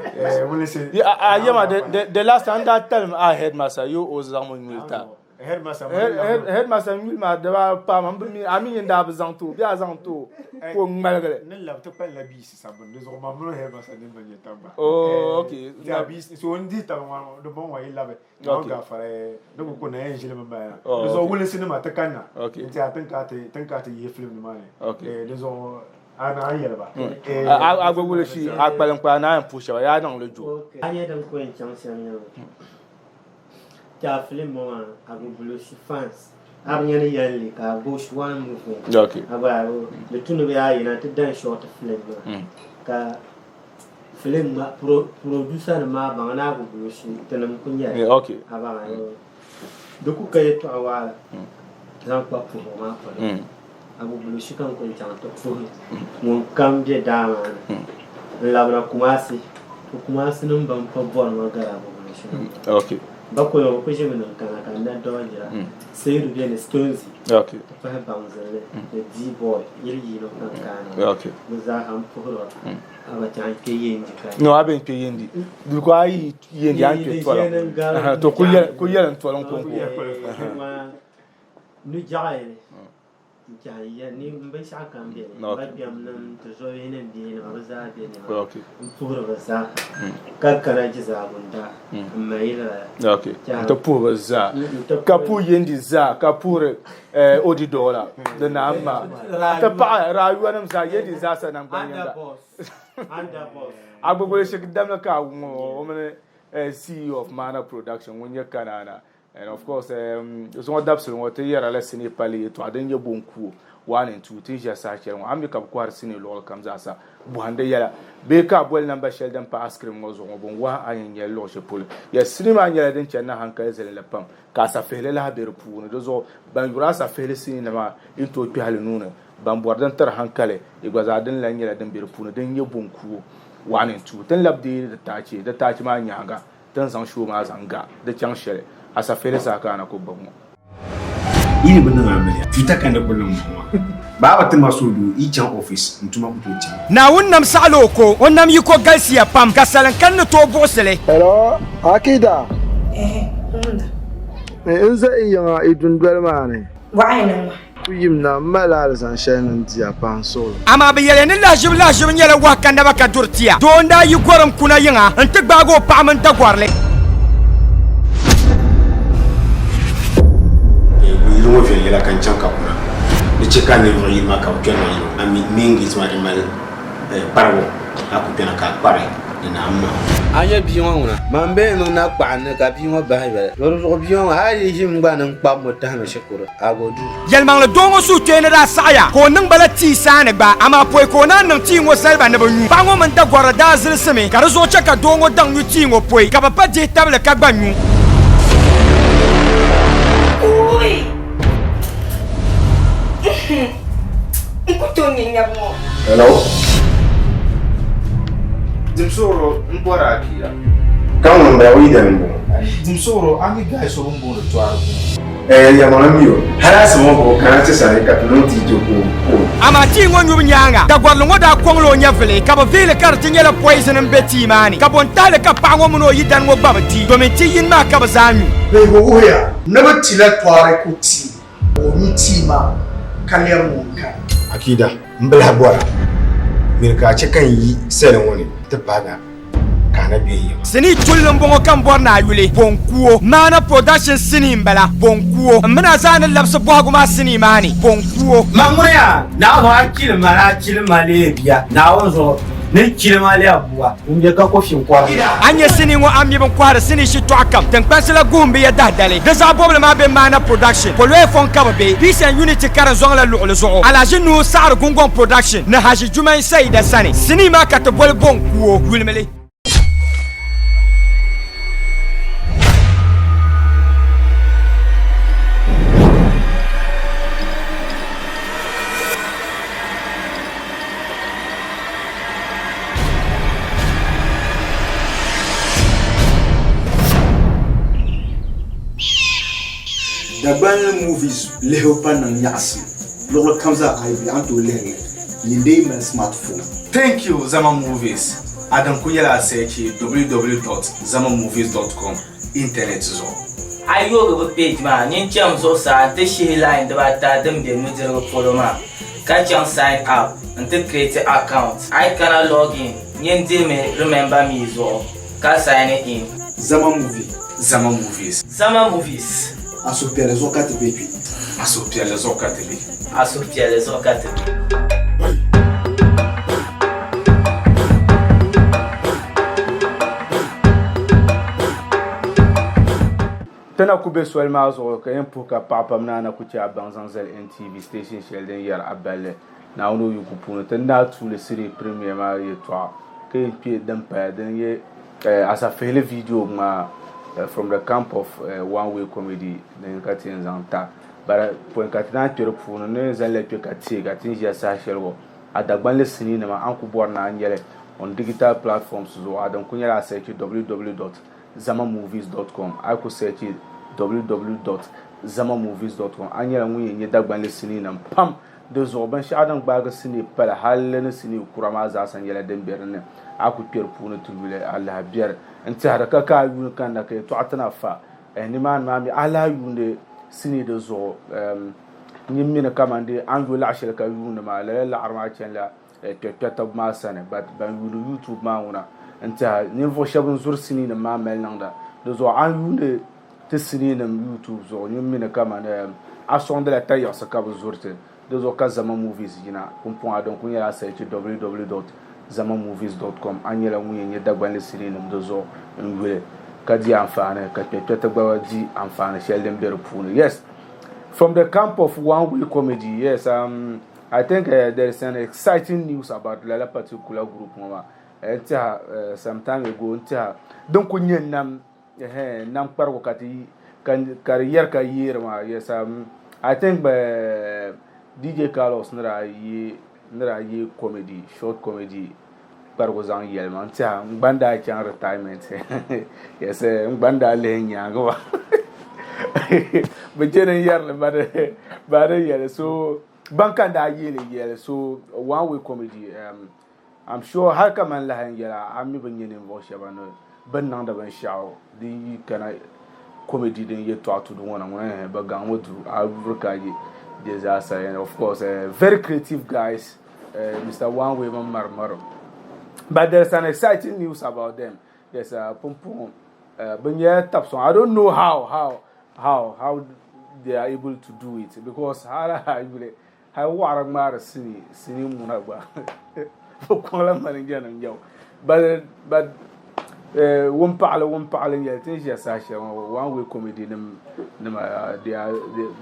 wulinsi. A yɛma the last time n daa talim a headmaster yo o zaŋmi nyuli ta. Headmaster nyuli maa di daa paai ma a mi n daa bi zaŋ ti o bee a zaŋ ti o ka o ŋmaligi li. Ni labi ti kpalila biisi sabbu ni di zuɣu man mini headmaster nini bi nya taba gba. Oh okay. So n dihi taba ŋɔ di bɔŋɔ yi labi Naawuni gaafara ni ku ku na yɛn ʒili mi baya. Di zuɣu wulinsi nima ti kanna n-ti a tin ka a ti yihi filim nimaani. Di zuɣu a naan yɛli ba. A gba wulisi a kpalim kpa a naan yɛn puhi shɛba yaa niŋ li jo. A nya din ku yɛn chaŋ shɛm nyɛla ti a filim ŋɔ maa a bi bulusi fans a bi nya ni yɛli li ka a bush one movement a gba di tu ni bɛ a yina ti dan short film maa ka Film maa producer nim maa baŋ ni a bi guli shee tinim ku nyɛli a baŋ di ku ka yɛltɔɣa waɣala zaŋ kpa puhibu maa polo a bi guli shee ka n kuli chaŋ ti puhi ŋun kam bɛ daa maa ni n labina Kumasi to Kumasi nim ban pa bɔri ma gari a bi guli shee bakɔi ŋɔ ku ʒimi ni n kana ka n na dɔɔjira Seidu bɛ ni Stonzi ti pahi baŋzilli ni D-boy yili yino ka n kaana bɛ zaaha n puhiri ba No, a bɛ kpe yendi. Di ko a yi yendi a kpe tɔlim. To ku yɛli ku yɛli n tɔlim ko ko. Nu jaɣayili n tɛha ya ni binshɛɣu kam bɛ ni ba kpɛm nim ti zobihi ni bihi nima bi zaa bɛ ni n puhiri bi zaa ka kana jizaagun daa n mayili la n ti puhi bi zaa ka puhi yendi zaa ka puhiri odi doola di naan maa ti paɣa rayuwa nim zaa yendi zaa sa naŋgban yinga Agbogbo shik damli ka a ŋɔ o mini CEO of Mana Production ŋun nyɛ Kanaana and of course zuŋɔ dabisili ŋɔ ti yɛrila la sinii palli yɛltɔɣa din nyɛ bonkuo 1 and 2 ti ni ʒiya saha shɛli ŋɔ a ni mi ka bɛ kɔhiri sinii luɣili kam zaasa bɔhindi yɛla bee ka a boli namba shɛli din pa askirim ŋɔ zuɣu ŋɔ bɛ ni wahi a yɛn nyɛli luɣ shɛli polo. Yes, sinii maa nyɛla din chani ni hankali zilinli pam ka asafihili lahi be di puuni di zuɣu ban yuri asafihili sinii nima yi ni tooi kpɛhi li nuu ni Ban bɔri din tiri hankali, di gba zaa din lahi nyɛla din be di puuni din nyɛ bonkuo 1 and 2. Ti ni labi deei di taachi, di taachi maa nyaaŋa ti ni zaŋ show maa zaŋ ga di chaŋ shɛli Asafeeli saha ka a na ku gbubi ŋɔ. Yi ni bi niŋ amiliya, tuuta ka ni kuli niŋ ŋɔ maa. Baaba ti ma suhudoo yi chaŋ office n tuma ku tooi chaŋ. Naawuni nam saɣila o ko, o nam yiko galisiya pam, ka salim kani ni tooi buɣisi li. Hello, Akida. Ehe, n wumda. N za i yiŋa i dundoli maa ni. Waɣa ni ŋɔ. Ku yim na, m malila alizan shɛli ni n di a pahi n suɣili. Amaa bɛ yɛliya ni lahiʒibu lahiʒibu nyɛla wahu ka naba ka duri tia. Doo n-daa yi gɔrim kuna yiŋa nti gbaagi o paɣa mini dagɔrili. Yili ŋɔ viɛnyɛla ka n chaŋ ka kuna di chɛ ka ninvuɣ yini maa ka bɛ kpɛrila yili ŋɔ. A mi main gate maa di mali kparibu ka a ku kpɛna ka a kpari ni ni a ma. A nya bia ŋɔ ŋuna? Man bee niŋ na kpaɣi ni ka bia ŋɔ bahi yoli. To di zuɣu bia ŋɔ hali yi ʒimi gba ni n kpabi mo tahimi shikuru a go duu. Yɛlimaŋli doo ŋɔ suhukpeeni daa saɣiya ka o niŋ ba la tii saani gba, amaa pɔi ka o naan niŋ tii ŋɔ zali ba ni bɛ nyu. Paɣa ŋɔ mini dagɔrili daa zilisimi ka di zuɣu chɛ ka doo ŋɔ daŋ nyu tii ŋɔ pɔi ka bɛ pa dihi tabili ka gba nyu. Kuui! N ku tooi nya nyabu ŋɔ. Hello? Dimsuɣuro n bɔri a bia. Ka ŋun bala o yidana m-bɔŋɔ. Dimsuɣuro a mi gahi so bɛ ni booni Tɔarigu ŋɔ. Ɛɛ yɛlimaŋli mi o, hali asiba ŋɔ ka o kana ti sani ka ti niŋ tii ti ka o ku o. Amaa tii ŋɔ nyubu nyaaŋa, dagɔrili ŋɔ daa kɔŋla o nyɛvili, ka bɛ vihi li ka di ti nyɛla poison m-be tii maa ni, ka bo n-tahi li ka paɣa ŋɔ mini o yidana ŋɔ gba bi di, domin ti yini maa ka bɛ zaa nyu. Bihigu wuhiya ni bɛ tila Tɔariku tii ka o nyu tii maa ka lɛbi ŋun kani. Akida, m bi lahi bɔra, miri ka a chɛ ka n yi sali ŋɔ ni ti paagi a ka a na be n yiŋa. Sinii tulli m-bɔŋɔ ka m bɔri ni a yuli, Bonkuo. Maana Production sinii m-bala, Bonkuo. M mini a zaa ni labisi bɔhigu maa sinii maa ni, Bonkuo. Ma ŋuni yaa, Naawuni a chili ma ni a chili ma leei bia, Naawuni zuɣu. Ni chili maa lɛbi bua ŋun be ka kofi n-kɔri. A nya sinii ŋɔ a mi bin kɔhiri sinii shitɔɣu kam tiŋkpansi la guhim bɛ ya dahidali. Di zaɣ bɔbili maa be Maana Production, Poloya fɔŋ ka bɛ be, Peace and Unity karinzɔŋ la luɣili zuɣu, Alhaji Nuhu Saɣiri Gungɔŋ Production ni Haji Jumain Saida sani. Sinii maa ka ti boli Bonkuo, yulimi li. Dagbanli movies lihibu pa niŋ nyaɣisim luɣili kam zaa a yi be a ni tooi lihiri li nyin dee mali smart phone. Thank you Zama Movies, a din kuli nyɛla a searchi www.zamamovies.com internet zuɣu. A yi yoogi bɛ page maa, nyin cham zuɣusaa nti shihi line dibaata din be nudirigu polo maa, ka chaŋ Sign Up nti create account. A yi kana Login, nyin dihimi Remember Me zuɣu ka sign in. Zama Movie. Zama Movies. Zama Movies. A suhupiɛlli zuɣu ka ti be kpe. A suhupiɛlli zuɣu ka ti be. A suhupiɛlli zuɣu ka ti be. Ti na ku be soli maa zuɣu ka yɛn puhi ka paɣa pam ni a na ku chɛ a baŋ zaŋ zali NTV station shɛli din yɛri a balli Naawuni o yiko puuni. Ti ni daa tuuli series premiere maa yɛltɔɣa ka yɛn kpe din paya dini n-nyɛ asafihili video ŋmaa from the camp of one way comedy din ka ti yɛn zaŋ ta. But pɔi ka ti naan kpe di puuni n ni yɛn zaŋ li kpe ka teei ka ti ni ʒiya saha shɛli ŋɔ a Dagbanli sinii nima a ni ku bɔri ni a nya li on digital platforms zuɣu a din ku nyɛla a search www. zamamovies.com a yi ku search www.zamamovies.com a nyɛla ŋun yɛn nya Dagbanli sinii nim pam di zuɣu. Binshɛɣu din gbaagi sinii pali hali ni sinii kura maa zaasa nyɛla din be dinni. A ku kpe di puuni ti yuli a lahi biɛri n tɛhiri ka ka a yuuni kanna ka yɛltɔɣa ti na fa nimaani maa mi a lahi yuundi sinii di zuɣu. Nyin mi ni kamani dee a ni yo laɣ shɛli ka yuundi maa lala laɣiri maa chanila kpɛrikpɛritiba maa sani but ban yuuni YouTube maa ŋuna n tiɛha ninvuɣu shɛba n zuri sinii nim maa mali niŋda di zuɣu a ni yuuni ti sinii nim YouTube zuɣu nyin mi ni kamani a sɔŋdila tayiɣisi ka bi zuri ti di zuɣu ka Zama Movies yina pumpɔŋɔ a din kuli nyɛla a search www.zamamovies.com a nyɛla ŋun yɛn nyɛ Dagbanli sinii nim di zuɣu n yuli ka di anfaani ka kpɛrikpɛriti gba di anfaani shɛli din be di puuni yes from the camp of one way comedy yes um, I think there is an exciting news about lala particular group ŋɔ maa n tiɛha some time ago n tiɛha din ku nyɛ nam nam kparigu ka ti ka di yɛri ka yeeri maa yes um, I think DJ Carlos ni daa yi ni daa yi comedy short comedy kparigu zaŋ yɛli ma n tiɛha n gba ni daa chaŋ retirement yes n gba ni daa lihi n nyaangi maa bi chɛni n yɛrili ba di yɛli so ban ka n daa yeeli yɛli so one way comedy um, I'm sure hali ka man lahi n yɛla a mi bi nyɛ ninvuɣu shɛba ni bin niŋdi binshaɣu din yi kana comedy din yɛltɔɣa tudu ŋɔ na ŋuna bi gaŋmi du a vuri ka yi di zaa sa and of course very creative guys Mr. One Way mini Mari Mari but there's an exciting news about them yes pumpɔŋɔ bi nyɛla tabi sɔŋ I don't know how how how how they are able to do it because hali a yuli hali waɣara ŋmaari sinii sinii muna gba bi kɔŋla manager nim nyɛbu but but wumpaɣali wumpaɣali n nyɛli ti ni ʒiya saha shɛli ŋɔ one way comedy nim nima they are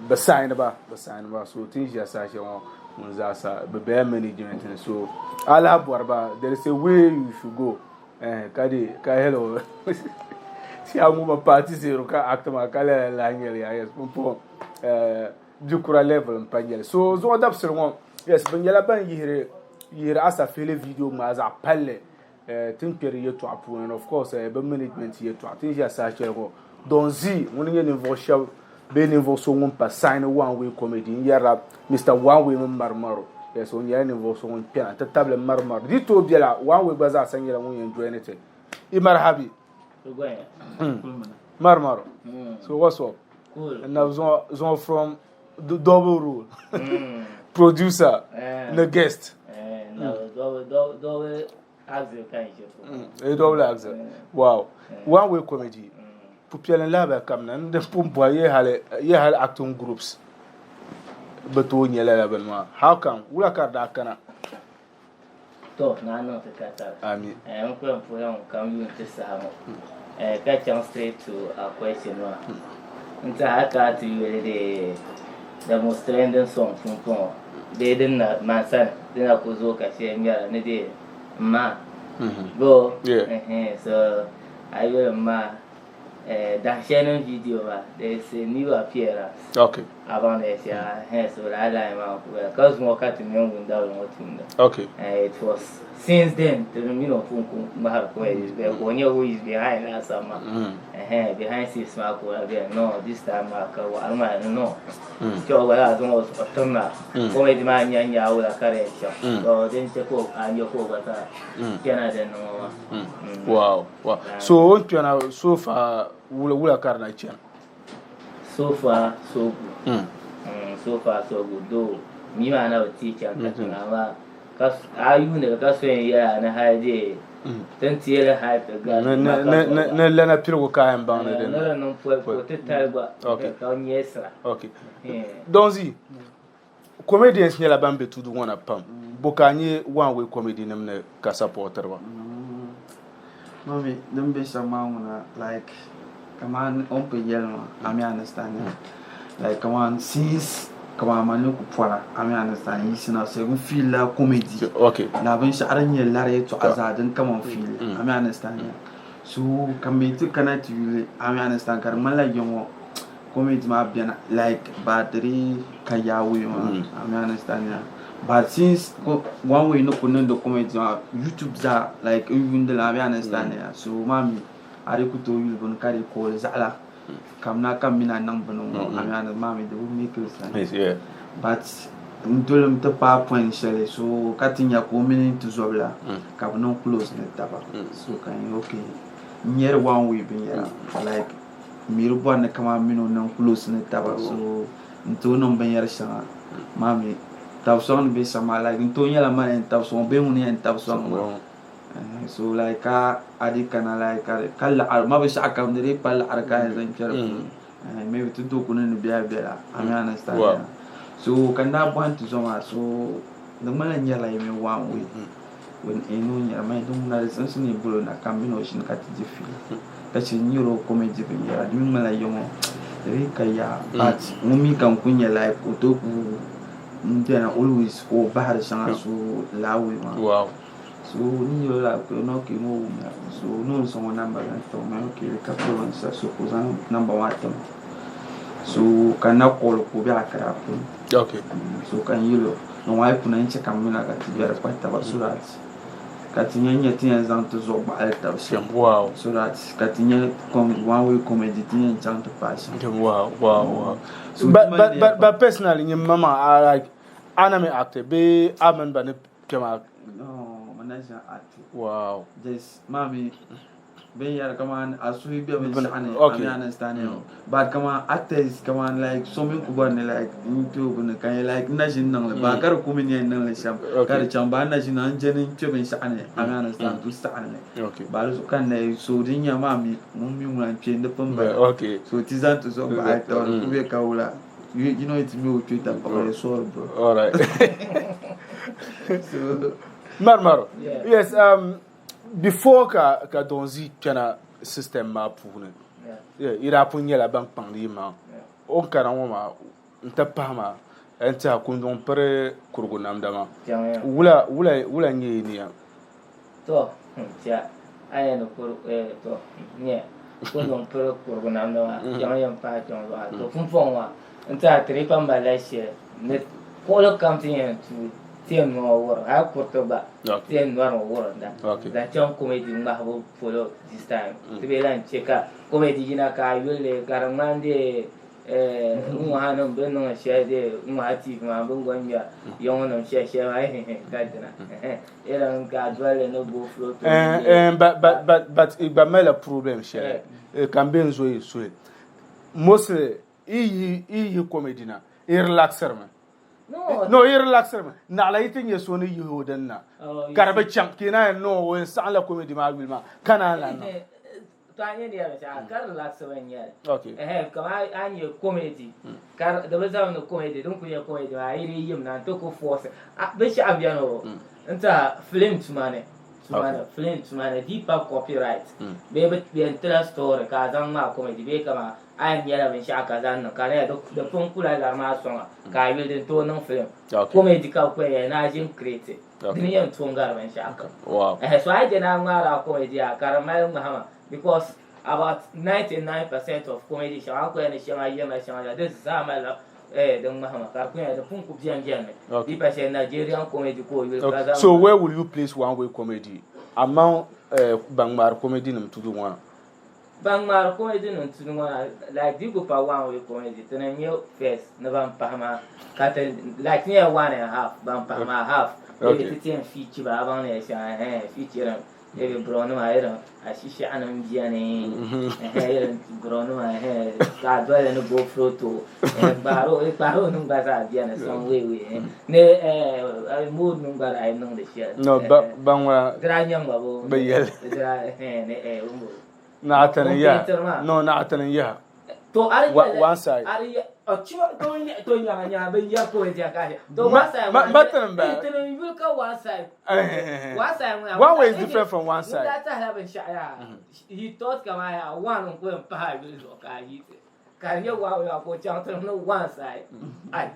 bi sign ba bi sign ba so ti ni ʒiya saha shɛli ŋɔ ŋun zaasa bi bela management ni so a lahi bɔri ba there is a way you should go ka di ka hello si a ŋuma party zero ka act maa ka lala lahi nyɛli ya yes pumpɔŋ bikura level n pa nyɛli so zuɣu dabisili ŋɔ yes bi nyɛla ban yihiri yihiri asafihili video ŋmaa zaɣ palli ti ni kpɛri yɛltɔɣa puuni and of course bi management yɛltɔɣa ti ni ʒiya saha shɛli ŋɔ Don Zee ŋuni nyɛ ninvuɣu shɛba bee ninvuɣu so ŋun pa sign one way comedy n yɛrila Mister One Way mini Mari Maro yes o nyɛla ninvuɣu so ŋun kpɛna n ti tabili Mari Maro di tooi bela One Way gba zaasa nyɛla ŋun yɛn join ti i marhabi Mari Maro so what's up n na zuŋɔ from double role producer ni guest double axle wow one way comedy pupiɛlli n lahabali kamina n di pun bɔhi ye hali ye hali acting groups bi tooi nyɛ lala bini maa how come wula ka di daa kana? To, naa niŋ ti katari. Ami. Eh, n kuli puhila ŋun kam yuun ti saha ŋɔ. Eh, ka chaŋ straight to a question maa. N tiɛha ka a ti yuli di the most trending song pumpɔŋɔ bee din na man sani di na ku zooi ka shɛli ŋmɛra ni di m ma. Boo? Yeah. Ɛhɛn, so a yuli m ma eh, dahinshɛli nim video maa there is a new appearance. Okay. A baŋ di shɛŋa, ɛhɛn, so lala line maa n-kuli bala. Ka zuŋɔ ka ti mini Wundabili ŋɔ tumda. Okay. Eh, it was since then ti mini o pun ku ŋmahiri comedies bee ka o nyɛ who is behind laasabu maa. Ɛhɛn, behind scenes maa ka o lahi beni, no, this time maa ka waɣiri maa ni no. Kpɛŋɔ gba zaa zaŋ o zuɣu timna comedy maa nya n-nya wula ka di yɛn chaŋ. So din che ka o a nya ka o gba zaa kpɛna din ni ŋɔ maa. Wow, wow. So o ni kpɛna so far wula wula ka di na chana? So far so good. So far so good though mi maa na bi ti chaŋ katiŋa amaa ka a yuuni li ka so yɛn yɛli a ni hali dee ti ni ti li hali ti gari Ni lana piligu ka a yɛn baŋ ni di ni di niŋ poli ka o ti tali gba ka nyɛlisira. Okay. Donzi, comedians nyɛla ban be tudu ŋɔ na pam. Bo ka a nyɛ one way comedy nim ni ka supportiri ba? Mami, din be shɛm maa ŋuna like kaman o ni pun yɛli maa a mi understand ya like kaman since kaman man ni ku pɔra a mi understand yiɣisina so n feel la comedy okay la binshɛɣu din nyɛ lari yɛltɔɣa zaa din kaman feel a mi understand ya so ka mi ti kana ti yuli a mi understand ka di ŋmanila yiŋɔ comedy maa bɛni like but di dii ka yaa way maa a mi understand ya but since one way ni ku niŋdi comedy maa youtube zaa like n yuundi li a mi understand ya so maa mi a dii ku tooi yuli bini ka dii kooli zaɣila kamina ka m mini a niŋ bini ŋɔ a mi understand maa mi di bi make sense but n doli ti paai point shɛli so ka ti nya ka o mini tizɔbila ka bi niŋ close ni taba so ka n okay n nyɛri one way binyɛra like M mi di bɔri ni kaman m mini o niŋ close ni taba so n tooi niŋ binyɛri shɛŋa maa mi tabi sɔŋ ni be shɛm maa like n tooi nyɛla mani yɛn tabi sɔŋ bee ŋuni yɛn tabi sɔŋ ma so like ka a di kana like ka laɣiri ma binshɛɣu kam di dii pa laɣiri ka a yɛn zaŋ kpɛ di puuni maybe ti dokuni ni bela bela a mi understand so ka n daa bɔhi n tuzo maa so di ŋmanila n nyɛrila yi mini one way ino nyɛra mai din ŋuna di simsi ni bolo na ka m mini o ʒini ka ti di fiila ka chɛ n nyɛri o comedy binyɛra di mi ŋmanila yiŋɔ di bi ka yaa but ŋun mi ka n kuli nyɛ like o tooi ku n beni always ka o bahiri shɛŋa so laa way maa so ni nyɛro la ka o ok ŋɔ wumya so ni o zaŋ o namba zaŋ ti o ma ok di ka problem so ka o zaŋ namba maa ti ma so ka n na call ka o be Accra puuni so ka n yɛl o ni ŋɔ a yi kuna n chɛ ka m mini a ka ti biɛri kpa taba so that ka ti nya nya ti yɛn zaŋ ti zuɣu gbaɣili taba shɛm so that ka ti nya one way comedy ti yɛn chaŋ ti paai shɛm. Wow, wow, wow. So, but, but, but, but personally, nyɛ mama, I like, a na mi act bee a mini ba ni kpɛma? No, man na ʒin act. Wow. Just, mami, binyɛra kaman a suhi be binshɛɣu ni a mi understand mm. but kaman actors kaman like so min ku bɔri ni like n kpe o bini ka nyɛ like n na ʒini niŋli ba ka di ku mi ni yɛn niŋli shɛm ka di chaŋ ba n na ʒini n je ni n kpe binshɛɣu ni a mi understand ku saɣim li ba di zuɣu ka n na so din nya maa mi ŋun mi ŋuna n kpe n di pun bala so ti zaŋ ti zuɣu bahi taba di ku be ka wula you know it me o kpe tapaɣili sorry bro all right so Marmaro yes Before ka ka Donzi kpɛna system maa puuni yi daa pun nyɛla ban kpaŋdi yi maŋ o ni kana ŋɔ maa n ti pahi maa n tiɛha kunduŋ piri kurigu namda maa wula wula wula n nyɛ yi niya? To tiɛha a yɛn ni kuri to nyɛ kunduŋ piri kurigu namda maa kpɛŋ yɛn pahi kpɛŋ zuɣu to pumpɔŋɔ maa N tiɛha ti dii pa malila shɛli ni kuɣili kam ti yɛn tuui ti yɛn nɔŋɔ wurim hali kuriti gba ti yɛn nɔrimi wurinda zaŋ chaŋ comedy ŋmahibu polo this time ti bee lahi che ka comedy yina ka a yuli li ka di ŋmani dee n ŋɔha nim bɛ niŋ shɛli dee n ŋɔha TV maa bɛ ni gba ŋmɛri yaŋɔ nim shɛli shɛli maa hihihi ka dina irin ka a doli li ni go flow to but but but but i gba malila problem shɛli ka n be n zo yi suhi mostly I yi yihi comedy na, i relaxirimi. No, i relaxirimi. Naɣila yi ti nyɛ so ni yihi o din na, ka di bi chaŋ, ka yi naan yɛli, no, o yɛn saɣimla comedy maa yuli maa, ka naan lan niŋ. To a nyɛ ni yɛli shɛli ka relax bi n nyɛli. Okay. Ɛhɛn kamani a nyɛ comedy ka di bi zami ni comedy din kuli nyɛ comedy maa yi dii yim na n ti ku force binshɛɣu beni o n tiɛha film tuma ni tuma ni film tuma ni di pa copyright bee bi yɛn tila story ka a zaŋ ŋmaai comedy bee kamani a yɛn nyɛla binshɛɣu ka zaŋ niŋ ka di nyɛla di pun kula lari maa sɔŋa ka a yuli din tooi niŋ film comedy ka bi ku yɛn yɛli ni a ʒini create dini yɛn to n-gari binshɛɣu kam. Ɛhɛ so a yi je ni a ŋmaari a comedy a ka di mali ŋmahima because about 99% of comedy shɛŋa a ni ku yɛli ni shɛŋa yirina shɛŋa la di zaa malila eh di ŋmahima ka di ku nyɛla di pun ku beni beni mi di pa shɛli Nigerian comedy ka o yuli ka zaŋ So where will you place one way comedy among ban ŋmaari comedy nim tudu ŋɔ na? Ban ŋmaari comedy nim tudu ŋɔ na like di ku pa one way comedy ti ni nyɛ first ni ban pahi maa ka ti like ti nyɛla one and half ban pahi maa half maybe ti ti yɛn feature ba a baŋ ni yɛli shɛŋa ɛhɛn featuring maybe buronima irin ashishiɛɣu nim biɛni ɛhɛn irin buronima ɛhɛn ka a doli ni gofroto kpaaro nim gba zaa biɛni some way way ni mood nim gba daa yi niŋdi shɛli No, ban ŋuna di daa nyɛ ŋma bo bi yɛli di daa ɛhɛn ni Naɣatini Ŋun yaha. peentiri maa. No, naɣatini yaha. To a di Wa- one side. A di o chima to n to nyaŋa nyaŋa bin yɛri ka o diya ka a To Ma- one side ma- ŋuna- ma tini m-bala. Eh, tini n yuli ka one side. Eh. One side ŋuna. One way is different from one Ŋun side. daa tahila binshɛɣu yaa. He thought kaman yaa one n ku yɛn pahi a yuli zuɣu ka a yi ti. Ka di nyɛ one way maa ka o chaŋ tini ni one side. Ai.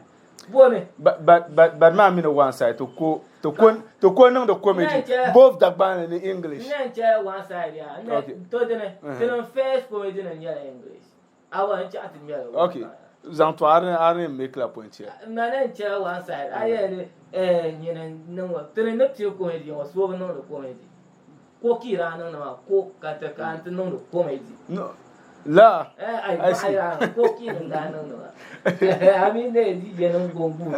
Boni. But but but but maa mini one side to ko to ko to ko niŋdi comedy both Dagbani ni English. N yɛn chɛ one side yaa. N Okay. to dini tini first comedy nim nyɛla English. Awa n chaɣ ti ŋmɛli one Okay. Zaŋ to a ni a ni make la point here. Na na n chɛ one side. A yɛli eh nyini niŋ tini ni pili comedy ŋɔ so bi niŋdi comedy. Ko ki daa niŋdi maa ko ka ti ka n ti niŋdi comedy. No. La. Eh ai I see. ai ko ki nim daa niŋdi maa. I mean ne DJ nim gongu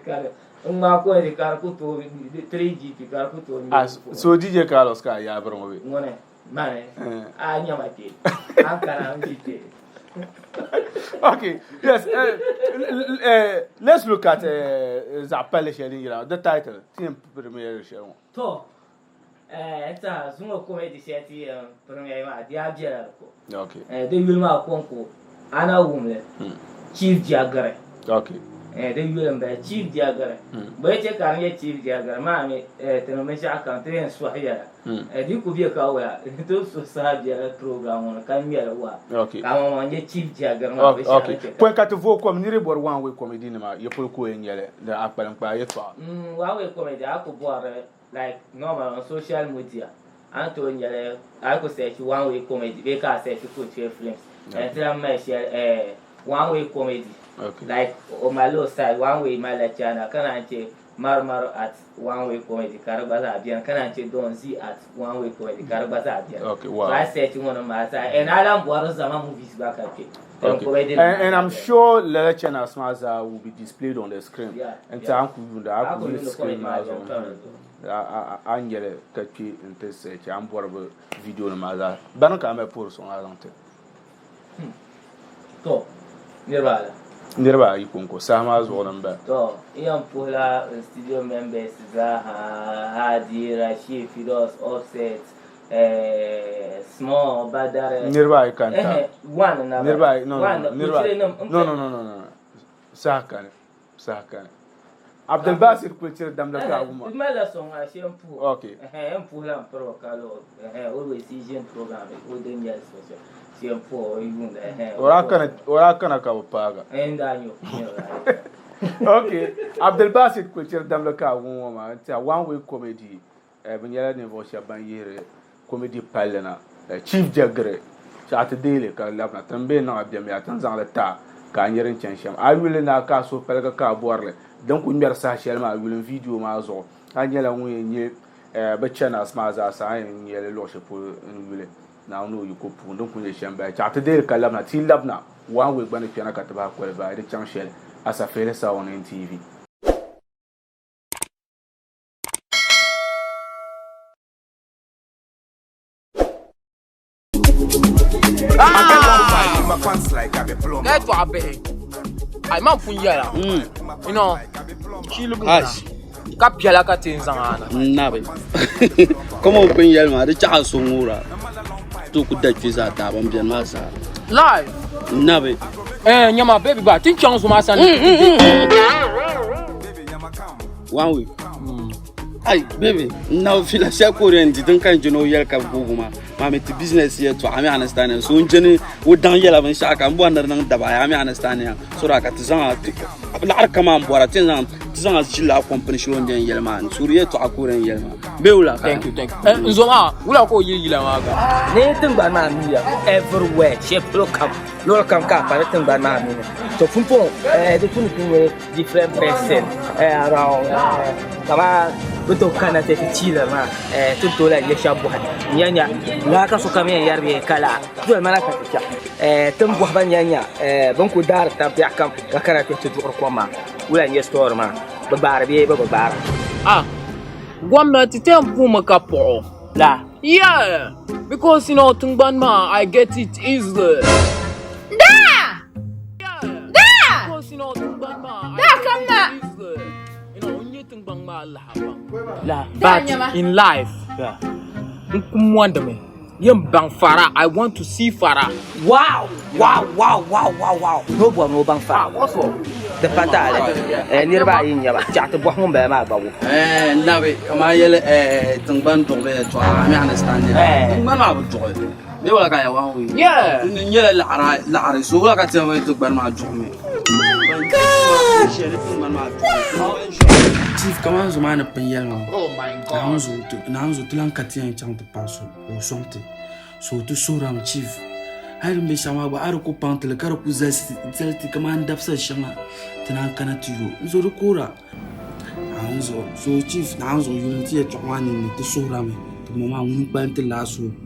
ka di n ŋmaa comedy ka di ku tooi 3GP ka di ku tooi Ah, so DJ Carlos ka a yaabiri ŋɔ bɛ? Ŋuni mani a nyama kpe an kana n bi kpe. Okay, yes. Let's look at zaɣ palli shɛli din yira the title ti yɛn premiere shɛli ŋɔ. To n tiɛha zuŋɔ comedy shɛli ti yɛn premiere maa di yaa bela di ko. Okay. Di yuli maa kɔŋko a na wum li Chief Jagiri. Okay. Di yuli m-bala Chief Jagiri. Bɔ yi chɛ ka di nyɛ Chief Jagiri maa mi ti niŋ binshɛɣu kam ti yɛn sɔhi yɛla. Di ku be ka wula ti suhi saha bela program ŋɔ ni ka ŋmɛri waa. Okay. Ka amaŋmaŋ nyɛ Chief Jagiri maa binshɛɣu Okay. ni chɛ ka. Pɔi ka ti vooi kom niriba bɔri one way comedy nima ya polo ka o yɛn nyɛli di a kpalim kpaa yɛltɔɣa. One way comedy a ku bɔri like normal on social media a ni tooi nyɛli a yi ku search one way comedy bee ka a search Kuntue films n ti lahi mali shɛli eh, one way comedy Okay. like o malila o style one way malila channel ka naan che Marumaru at one way comedy ka di gba zaa beni ka naan che Don Z at one way comedy ka di gba zaa beni Okay, wow. so a yi search ŋɔ nim maa zaa and a lahi bɔri zama movies gba ka kpe Okay. And I'm sure lala channels maa zaa will be displayed on the screen. Yeah, N ti yeah. a ni ku yuunda a A ku ku yuli yuuni screen comedy maa maa zuɣu. zuɣu. A ni nyɛli ka kpe n ti search a ni bɔri bi video nim maa zaa. Bani ka a mali puhiri suŋ a zaŋ ti? To, niriba ala. Niriba ayi kɔŋko saha maa zuɣu ni m-bala. To, n yɛn puhila n studio members zaa ha, Hadi, Rashid, Fidos, Offset, Eh, small badare. Niriba ayi ka n ta. Eh, one na. Niriba ayi no no no niriba ayi. No No no no no no. Saha kani. Saha kani. Abdulbasir kuli chiri damda ka a wuma. Mala sɔŋ a shee n puhi. Okay. Eh, n puhi la n piri o ka lo. Eh, always season program o din nyɛli special. Shee n puhi o yuunda. Eh. O daa kana o daa kana ka bi paaga. Eh, n daa nyɛ o. Okay. Abdulbasir kuli chiri damda ka a wum ŋɔ maa n tiɛha one way comedy Bɛ nyɛla ninvuɣ shɛba ban yihiri comedy palli na. Chief Jagiri chaɣ ti deei li ka labina. Ti ni bee niŋ a biɛm yaa ti ni zaŋ li ti a ka a nya din chani shɛm. A yuli ni a ka a suhu paligi ka a bɔri li, din kuli ŋmɛri saha shɛli maa yuli n video maa zuɣu. A nyɛla ŋun yɛn nya bɛ channels maa zaa sa, a yɛn nya li luɣ shɛli polo n-yuli Naawuni ni o yiko puuni din kuli nyɛ shɛm m-bala. Chaɣ ti deei li ka labina. Ti yi labina, one way gba ni kpɛna ka ti bahi qualify di chaŋ shɛli Asafihili Sound NTV. Yɛltɔɣa bihi ai man pun yɛla you know ka piɛla ka ti n zaŋ a na N nabi kama o pun yɛli maa di chaɣa so ŋuura. tooi ku da kpe zaa daa ban beni maa zaa. Live. Nabi. Eh, nyama baby gba ti chaŋ zuma sani. One week. Ai, baby, n na fila shɛli ka o di yɛn di din ka n jɛni o yɛli ka guugi maa. Maa mi ti business yɛltɔɣa, a mi understand? So n jɛni o daŋ yɛla binshɛɣu ka n bɔri ni di niŋ daba ayi, a mi understand? So daa ka ti zaŋ a laɣiri kam a ni bɔra ti zaŋ ti zaŋ a ʒili a company shɛli o ni yɛn yɛli maa ni. So di yɛltɔɣa ka o di yɛn yɛli maa. Bee wula ka? Thank you, thank you. Eh, n zo maa, wula ka o yili yila maa gba? Ni tiŋgbani maa miya everywhere, shɛli polo kam, luɣili kam ka a pa ni tiŋgbani maa mini. To pumpɔŋɔ, eh, di tu ni ti nyɛ different person, eh, around, eh, kaman bɛ tooi kana ti ti chiiliri maa, eh, ti ni tooi lahi yɛ shɛba bɔhi n-nya nya lala ka sokam yɛn yɛri bee ka laa doli mana ka ti chaŋ, eh, ti ni bɔhi ba nya nya, eh, bɛ ni kuli daari tab biɛɣu kam ka kana ti ti duɣiri kom maa, wula n-nyɛ story maa, bɛ gbaari bee bɛ bi gbaara? Ah, gomnati ti yɛn puhimi ka puɣi o. La. Yeah, because you know tingbani maa I get it easily. Daa! Daa! Daa kam na! La, but in life, n ku mɔndimi yɛn baŋ fara. I want to see fara. Wow! Wow! Wow! Wow! Wow! Wow! Ni o bɔri ni o baŋ fara. Di pa taali. Eh, niriba ayi n-nyɛ ba. Chaɣ ti bɔhi ŋun bala maa gba wo. Eh, nabi, kaman yɛli eh, tiŋgbani duɣibu yɛltɔɣa, a mi understand ya. Tiŋgbani maa bi duɣi. Bee wala ka ya one week. Yeah. N nyɛla laɣiri laɣiri so wala ka ti yɛn tiŋgbani maa duɣimi. Chief kaman zuɣu maa ni pun yɛli maa. Oh my God. Naawuni zuɣu ti Naawuni zuɣu ti lan ka ti yɛn chaŋ ti paai so ka o sɔŋ ti. So ti suhirami chief. Hali din be shɛŋa maa gba a di ku paŋ ti li ka di ku zali ti kaman dabisa shɛŋa ti naan kana ti yo. N zo di koora. Naawuni zuɣu so chief Naawuni zuɣu yuli ti yɛltɔɣa maa ninni ti suhirami ti ma maa ŋuni n-kpalim ti last hope.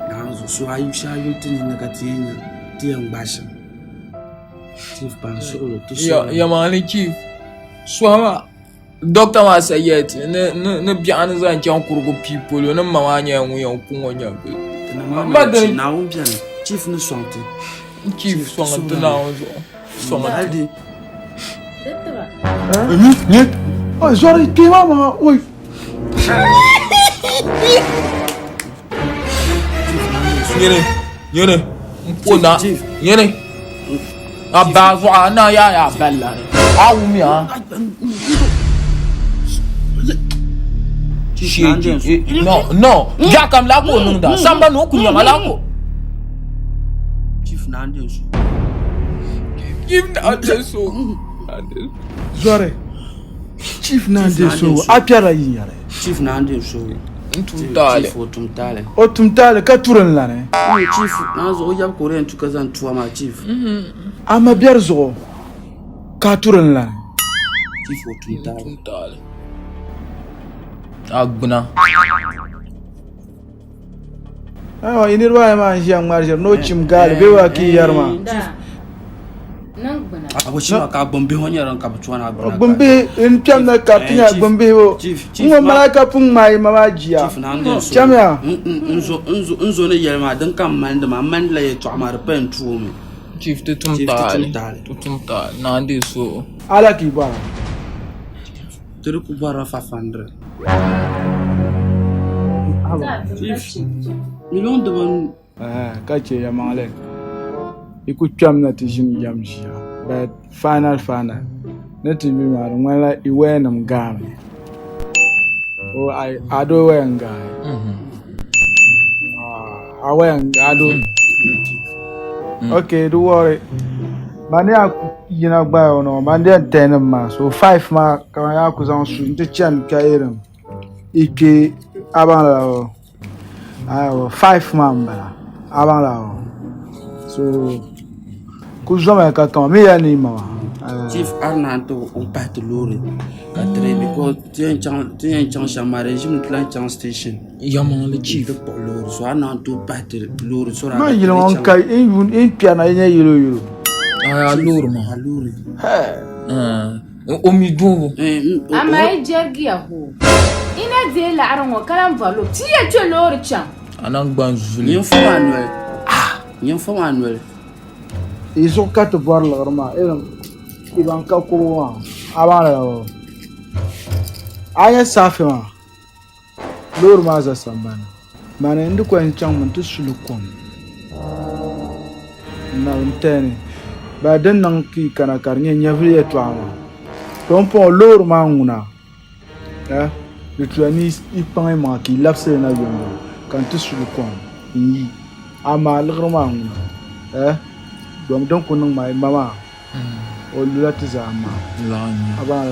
Naawuni zuɣu so a shee a yuli ti ninni ka ti yɛn nya ti yɛn gbaai shɛm. Chief pa n suhiri ti suhirami. Yɛlimaŋli chief suhima Doctor maa sa yɛli ti ni ni biɛɣu ni zaŋ chaŋ kurigu pii polo ni ma maa nyɛla ŋun yɛn ku ŋɔ nyɛvili. Naawuni beni chief ni sɔŋ ti. Chief sɔŋ ti Naawuni zuɣu sɔŋ ti. Oi, zɔri kpee maa maŋa, oi. Nyini, nyini, n po na, nyini. A baa zuɣu a na yaa yaa balla ni. A wumya. Sheji. No, no. Biɛɣu kam laa ka o niŋda. Samba ni o ku nyama laa ka o. Chief Nande so. Chief Nande so. Zɔri. Chief Nande so. A kpɛrila yinyari. Chief Nande so. N tum taali. Chief o tum taali. O tum taali ka turi n lani. Chief naa zuɣu o yab ka o di yɛn tu ka zaŋ tua maa chief. A ma biɛri zuɣu ka a turi n lani. Chief o tum taali. Tum taali. A gbuna. Ayiwa yi niriba ayi maa n-ʒiya ŋmari ʒiri ni o chim gaali bee waa ka yi yɛri maa. Gbumbihi n kpɛmda ka ti nya gbumbihi o n ŋɔ malaika pun ŋmaai ma maa jia chamiya. N zo ni yɛli maa din ka m malindi maa m malindila yɛltɔɣa maa di paya n tu o mi. Chief ti tum taali ti tum taali naa n deei so. Ala ka yi bɔra. Ti di ku bɔrila fafandiri. Million dibanu. Ka chɛ yɛlimaŋli yi ku kpɛm na ti ʒini yɛm ʒiya but final final ni ti yuli maa di ŋmanila i wayanima gaami a doo waya n-gaai a waya a doo ok di wɔri mani yaa ku yina gbaya o noo mani yɛn tɛnim maa so 5 maa ka man yaa ku zaŋ su n-ti chani kpɛyirim i kpe a baŋ la o ayiwa 5 maa m-bala a baŋ la o so ku zomi ka kama mi yɛli ni yi ma maa Chief Arna n ti o pahi ti loori ka tiri because ti yɛn chaŋ shɛm maa di ʒimi ti lahi chaŋ station Yɛlimaŋli chief ti kpuɣi loori so a naan tooi pahi ti loori so Man yili ŋɔ n ka n kpɛrina yi nyɛ yɛlo yɛlo. A loori maa. A loori. O mi dubu. Amaa yi jɛrigiya hoo. Yi na deei laɣiri ŋɔ ka lahi bɔri lo ti ya kpe loori chaŋ. A naŋgban zuli. Nyin fo maa noli. Nyin fo maa noli. Yi zuɣu ka ti bɔri liɣiri maa irin i ban ka kubu maa a baŋ lala o. A nya saafi maa loori maa za sambani. Mani n di ko yɛn chaŋmi nti su li kom. N na bi n-tɛhi ni ba din niŋ ka yi kana ka di nyɛ nyɛvili yɛtɔɣa maa. To m puŋɔ loori maa ŋuna, eh, di tuya ni yi kpaŋ yi maŋa ka yi labisi li na yomyom ka n ti su li kom n-yi. Amaa liɣiri maa ŋuna, eh, dom din ku niŋ maa yi ma maa. O lula ti zaa maa. A baŋ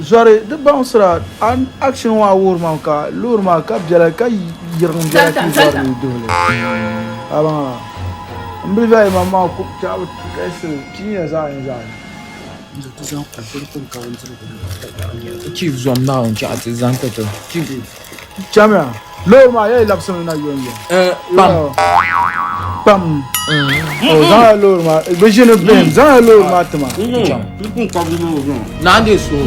Zɔri di baŋsira action ŋɔ a wuhiri ma ka loori maa ka biɛla ka yirigim biɛla ka zɔri ni duhili. A baŋ n bili viɛli ma maa ku chaɣi kasi piinya zaɣ yini zaɣ yini. Chief zom Naawuni chaɣi ti zaŋ ti ti. Chief. Chamiya, loori maa yɛli labisimi na yomyom. Kpam. Kpam. O zaŋla loori maa, bɛ ʒini bihim, zaŋla loori maa ti ma. Naa de suhu.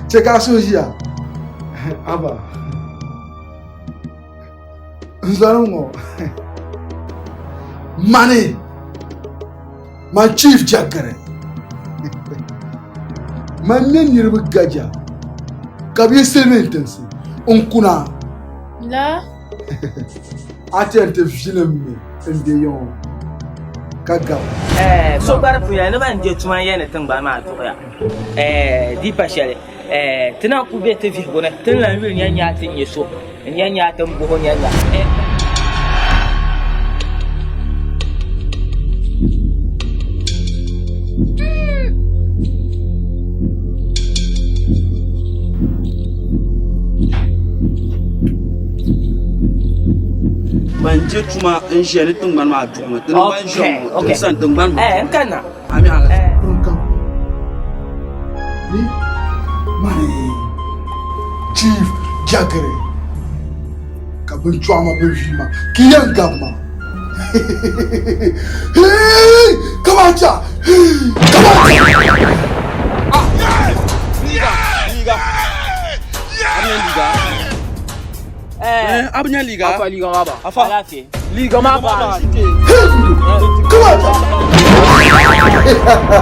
Chɛ ka a suhu ʒiya. Aba. N zɔrim ŋɔ. Mani. Man Chief Jakiri man nyɛ niriba gaja ka bɛ yi silimiin tinsi n kuna La. A ti yɛn ti vilim mi n be yiŋɔ ka gabi. Eh, so gba di puya ni ban je tuma n-yɛli ni tiŋgbani maa tuɣiya. Eh, di pa shɛli. Eh, ti na ku be ti vihigu ni, ti ni lan yuli nya nyaa ti nya so, n-nya nyaa ti m-buhi o nya nya. Eh. Ban je tuma n-ʒiya ni tiŋgbani maa duɣimi, ti ni ban ʒiya ŋɔ, ti ni sani tiŋgbani maa. Eh, n kanna. Ami ala. Eh. Mani Chief Jagiri ka bin chɔɣu ma bin ʒii ma ka yɛn gabi ma Hey! Kabacha! Hey! Kabacha! Liga, liga. Abinya liga. Eh, abinya liga. Afa liga ma ba. Afa. Alaafee. Liga ma ba. Kabacha!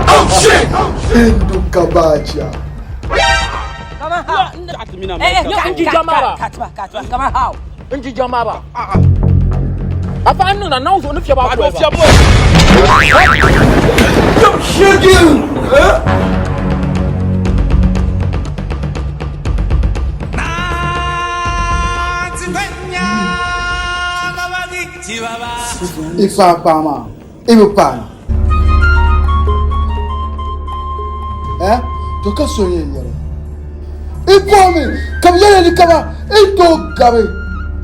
Oh shit! Hindu Kabacha. Kama how? Eh, eh, n jija ma ba. Katiba, katiba, kama how? N jija ma ba. Afa n niŋda naawuni zuɣu ni fiɛbu a kuli ba. I paai paɣa maa, i bi paai Eh? To ka so yɛn yɛli. I bɔhimi ka bɛ yɛli ni kama i tooi gabi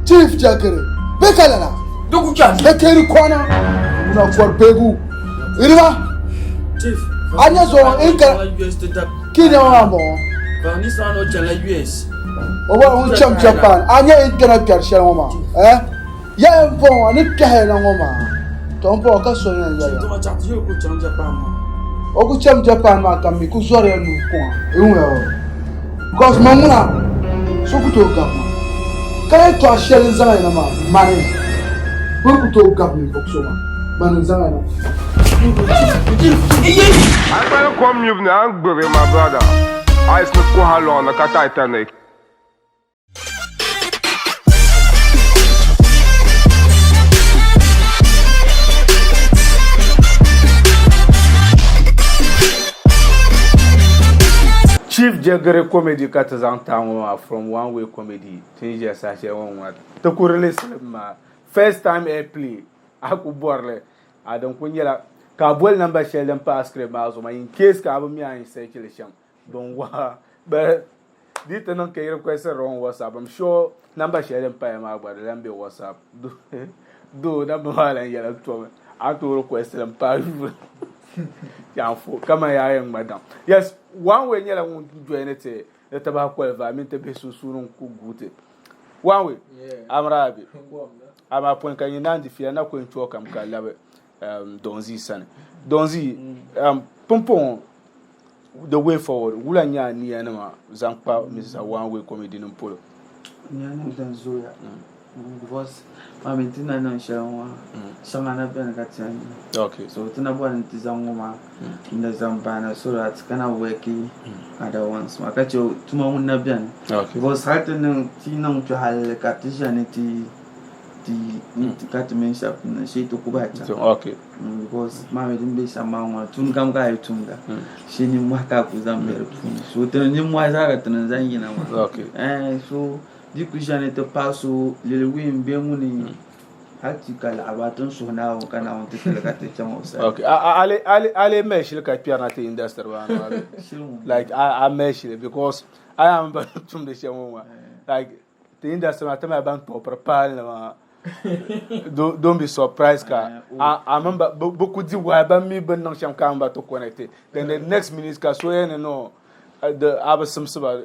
Chief Jakiri bee ka lala. Di ku chani. Bɛ teeri kɔna ŋuna kɔri beegu. Iriba. Chief. A nya zuɣu n ka ki nɛma maa m-bɔŋɔ. Vanessa o chanila US. O bɔri ŋun cham Japan. A nya internet kpɛri shɛli ŋɔ maa. Eh? Ya n bɔŋɔ ni kpɛhi na ŋɔ maa. To n bɔŋɔ ka so yɛn yɛli. O ku cham Japan maa ka mi ku zɔriya nuu kuŋa. I wumya o. Because ma ŋuna so ku tooi gabi ma. Ka yɛtɔɣa shɛli n zaŋ ya na maa mani bɛ ku tooi gabi ninvuɣ so maa mani n zaŋ ya na. A kpali kom nyubu ni a ni gbubi my brother. Ice ni kuha lɔŋ ni ka Titanic. Chief Jagere comedy ka ti zaŋ taai ŋɔ maa from one way comedy ti ni ʒiya saha shɛli ŋɔ ŋuna ti ku release li maa first time airplay a ku bɔrili a din ku nyɛla ka a boli number shɛli din pa a script maa zuɣu maa in case ka a bi mi a ni search li shɛm Bin waɣa but di ti niŋ ka yi request li on WhatsApp I'm sure number shɛli din paya maa gba di lan be WhatsApp though number maa lan yɛla tomi a ni tooi request li m-paai yuuni yaanfo kaman yaa yɛn ŋma daŋ yes one way nyɛla ŋun join ti ni ti bahi kolivaai mini ti bihi sunsuuni n-ku guui ti one way amira abi amaa pɔi ka nyin naan di fiila na ku yɛn chɔɔ kam ka labi um, Donzi sani Donzi um, pumpɔŋɔ The way forward, wula n-nyɛ a niya nima zaŋ kpa Mister One Way Comedy nim polo? Niya nim din zooya. Because maa mi ti na niŋ shɛli ŋɔ maa shɛŋa na beni ka ti yɛn niŋ. Okay. So ti na bɔri ni ti zaŋ ŋɔ maa n-na zaŋ baana so that ka na worki other ones maa ka che tuma ŋun na beni. Okay. Because hali ti niŋ ti niŋ kpe hali ka ti ʒiya ni ti ti ka ti mini shɛba ti niŋ shee ti ku bahi chaŋ. Okay. Because maa mi din be shɛm maa ŋɔ tuun kam ka a yi tumda shee nimmohi ka a ku zaŋ be di puuni. So ti nimmohi zaa ka ti ni zaŋ yina maa. Okay. Eh so Di ku ʒeni ti paai so Lil Wayne bee ŋuni hali ti ka laɣiba ti ni suhi Naawuni ka Naawuni ti tili ka ti chaŋ o sani. Okay, a lee mali shili ka kpɛrina ti industry maa ni maa bee? Like a mali shili because a yaa mini ban tumdi shɛm ŋɔ maa like ti industry maa ti mali ban tɔpiri paali maa don't be surprised ka a mini ba bɛ ku di wahi ban mi bini niŋ shɛm ka a mini ba ti connect then the next minute ka so yɛn ni no a bi simsi ba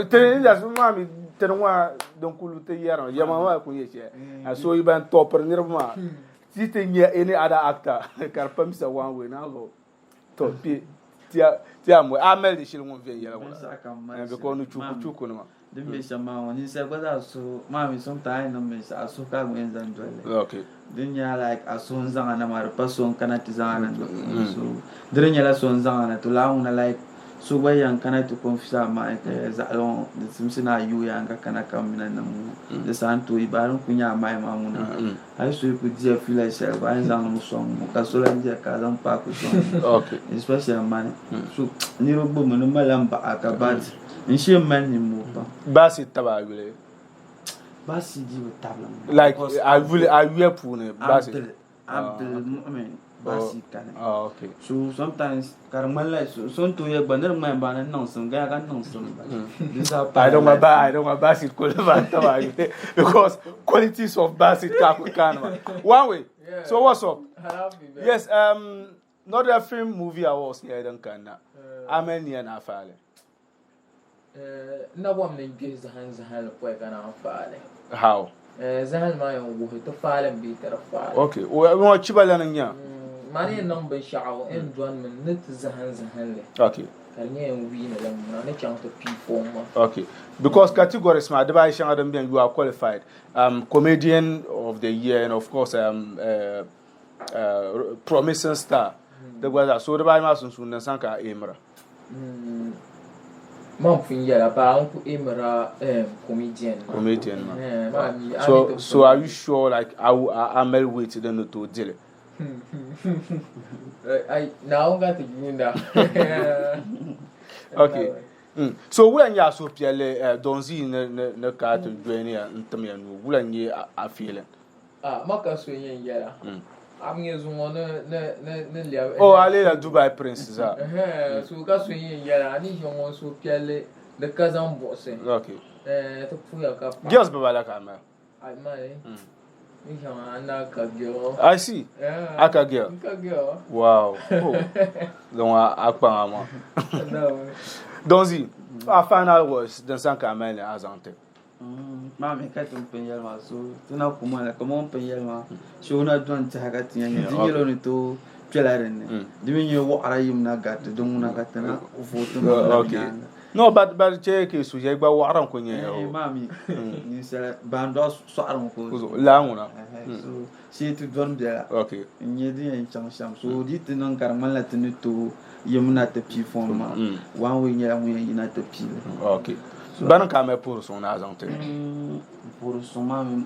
ti industry maa mi tini ŋɔ din kuli ti yɛrimi yɛma maa ku nyɛ shɛli so yi ban tɔpiri niriba maa ti ti nyɛ any other actor ka di pa misa one way naa zuɣu to ti a mɔi a mali di shili ŋun viɛnyɛla ŋuna because ni chuku chuku nima Din be shɛm maa ŋɔ ninsal gba zaa suhu maa mi sometimes a yi niŋ binshɛɣu a suhu ka a gba yɛn zaŋ doli li. Okay. Din nyɛla like a suhu n-zaŋ a na maa di pa so n-kana ti zaŋ a na di puuni so di di nyɛla so n-zaŋ a na to lala ŋuna like so gba yɛn kana ti confuse a mind ka yɛli zaɣili ŋɔ di simsi ni a yuui a ka kana ka m mina niŋ ŋɔ di saha n-tooi ba din kuli nyɛ a mind maa ŋuna a yi so yi kuli diya fiila shɛli gba a yɛn zaŋ li mi sɔŋ ŋɔ ka so lahi diya ka a zaŋ paaki sɔŋ ŋɔ especially mani so niriba gbubimi ni malila m baɣa ka but N shee mali nimmoo pam. Baasi taba a yuli. Baasi di bi tabili m. Like a yuli a yuya puuni baasi. Abdul Abdul Mu'min baasi kani. Oh okay. So sometimes ka di ŋmanila so n tooi yɛ gba ni di ŋmani ba ni niŋsim gaya ka niŋsim ba. Di zaa I don't want ba I don't want baasi kuli ba taba a yuli because qualities of baasi ka ku kaani ma. One way. So what's up? Yes um Northern Film Movie Awards nyɛla din kanna. A mali niya ni a faali? N na bɔmi ni n gbihi zahim zahimli pɔi ka naan faali. How? Zahimli maa yɛn wuhi ti faali m bee ti di faali. Ok, ŋɔ chiba lani n-nya? Mani yɛn niŋ binshɛɣu n dɔnimi ni ti zahim zahimli. Ok. Ka di nyɛ yɛn wiini li ŋuna ni chaŋ ti pii fom maa. Ok, because categories maa dibaayi shɛŋa din beni you are qualified. Um, comedian of the year and of course um, uh, uh, promising star di gba zaa so dibaayi maa sunsuuni din sani ka a aimira Man pun yɛla baa n ku aimira comedian maa comedian maa so so are you sure like a a mali weight din ni tooi dili ai Naawuni ka ti yuunda okay so wula n nyɛ a suhupiɛlli Don Zee ni ni ka ti join ya n tim ya nuu wula n nyɛ a feeling Ah, ma ka so yɛn yɛla. A bi nyɛ zuŋɔ ni ni ni ni lɛbi. Oh, a leela Dubai Prince zaa. Ɛhɛn, so ka so yɛn yɛla, a ni ʒi ŋɔ suhupiɛlli di ka zaŋ buɣisi. Okay. Eh, ti puya ka pa. Girls bibala ka a mali? A mali. Ni shɛŋa a na ka girl. I see. Yeah. A ka girl? N ka girl. Wow. Oh. Zaŋ a kpaŋa maa. Don Zee, a final words din sani ka a mali ni a zaŋ ti. Maa mi ka ti ni pun yɛli maa so ti na ku maa kamani o ni pun yɛli maa shee na dɔni tɛha ka ti yɛn nyɛ di nyɛla o ni tooi kpɛla din ni di mi nyɛ wɔɣira yim na gariti din ŋuna ka ti na vooti niŋ na nyaaŋa. No but but chɛ ka su shɛli gba wɔɣira n-kuli nyɛ o. Maa mi ninsala baandɔɣu sɔɣirimi ka o zuɣu. Lala ŋuna. So shee ti dɔni bela n-nyɛ din yɛn chaŋ shɛm so di yi ti niŋ ka di ŋmanila ti ni tooi yim na ti pii fɔn maa one way nyɛla ŋun yɛn yina ti pii li. Okay. Bani ka a mali puhiri suŋ ni a zaŋ ti? Puhiri suŋ maa mi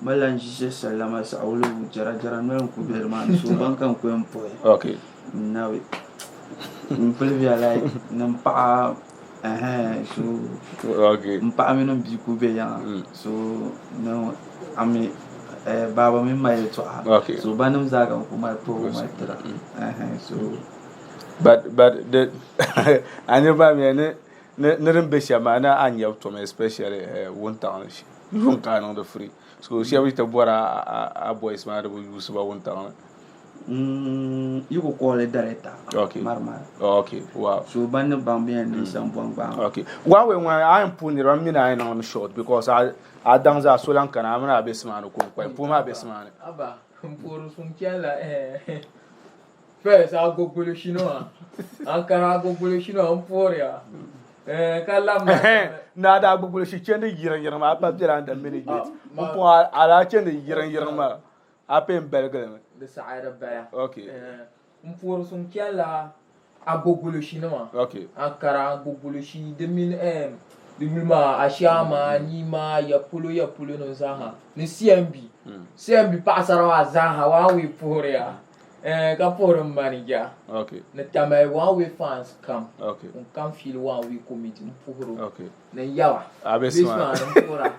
malila n ʒi shɛli shɛli la maa saɣiwuligu jɛra jɛra noli n kuli be di maa ni so ban ka n ku yɛn puhi. Okay. N nabi n pili bela like ni m paɣa ɛhɛn so Okay. m paɣa mini m bia kuli be yiŋa so ni a mi baaba mini ma yɛltɔɣa. Okay. So banim zaa ka n kuli mali puhigu mali tira ɛhɛn so. But but the a niriba maa mi ni ni ni din be shɛm maa ni a nyɛbu tom especially wuntaŋ ni yuŋ ka a niŋdi free so shɛba yi ti bɔri a boys maa di bi yuusi ba wuntaŋ ni. Yi ku call director Okay. mari mari. Okay, wow. So ban ni baŋ bɛ yɛn niŋ shɛm bɔŋ gbaai ma. Okay. One way ŋun a yɛn puhi niriba m mi ni a yɛn niŋmi short because a a daŋ zaa so lan kana a mini a be simaani ko n-kpalim puhi maa be simaani. Aba, m puhiri suŋ chanila eh. First, agogbolo shino a. Ankara agogbolo shino n puhiri ya. Eh, ka labina Ni a daa gbugbuli chandi yiriŋ yiriŋ maa, a pa bela under management. Pumpɔŋɔ a daa chandi yiriŋ yiriŋ maa, a pay n-baligili mi. Di saɣi di baya. Okay. Eh, n puhiri suŋ chanila Agbogbuloshinima. Okay. Ankara Agbogboloshi di mini eh, di yuli maa Ashiama, Nima, ya polo ya polo nim zaaha ni CMB. CMB paɣasara maa zaaha one way puhiriya. Eh, ka puhiri m manager. Okay. Ni Tamale one way fans kam. Okay. Ŋun kam feel one way comedy n puhiri o. Okay. Ni n yaba. A bɛ suma. Bɛ suma n puhira.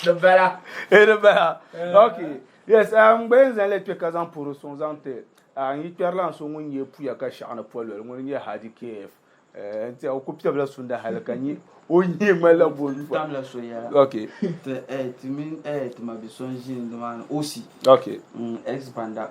Di bala. Eh, di bala. Okay. Yes, n gba yɛn zaŋ li kpe ka zaŋ puhiri suŋ zaŋ ti n yi kpɛrilan so ŋun nyɛ puya ka shɛɣu ni pololi ŋuni n-nyɛ Hadi KF. N tiɛha o ku piɛbila sunda hali ka nyɛ o nyee ŋmanila bonfa. N tamla so yɛla. Okay. Ti eh, ti mini eh, ti ma bi so n-ʒi nimaani Osi. Okay. Ex banda.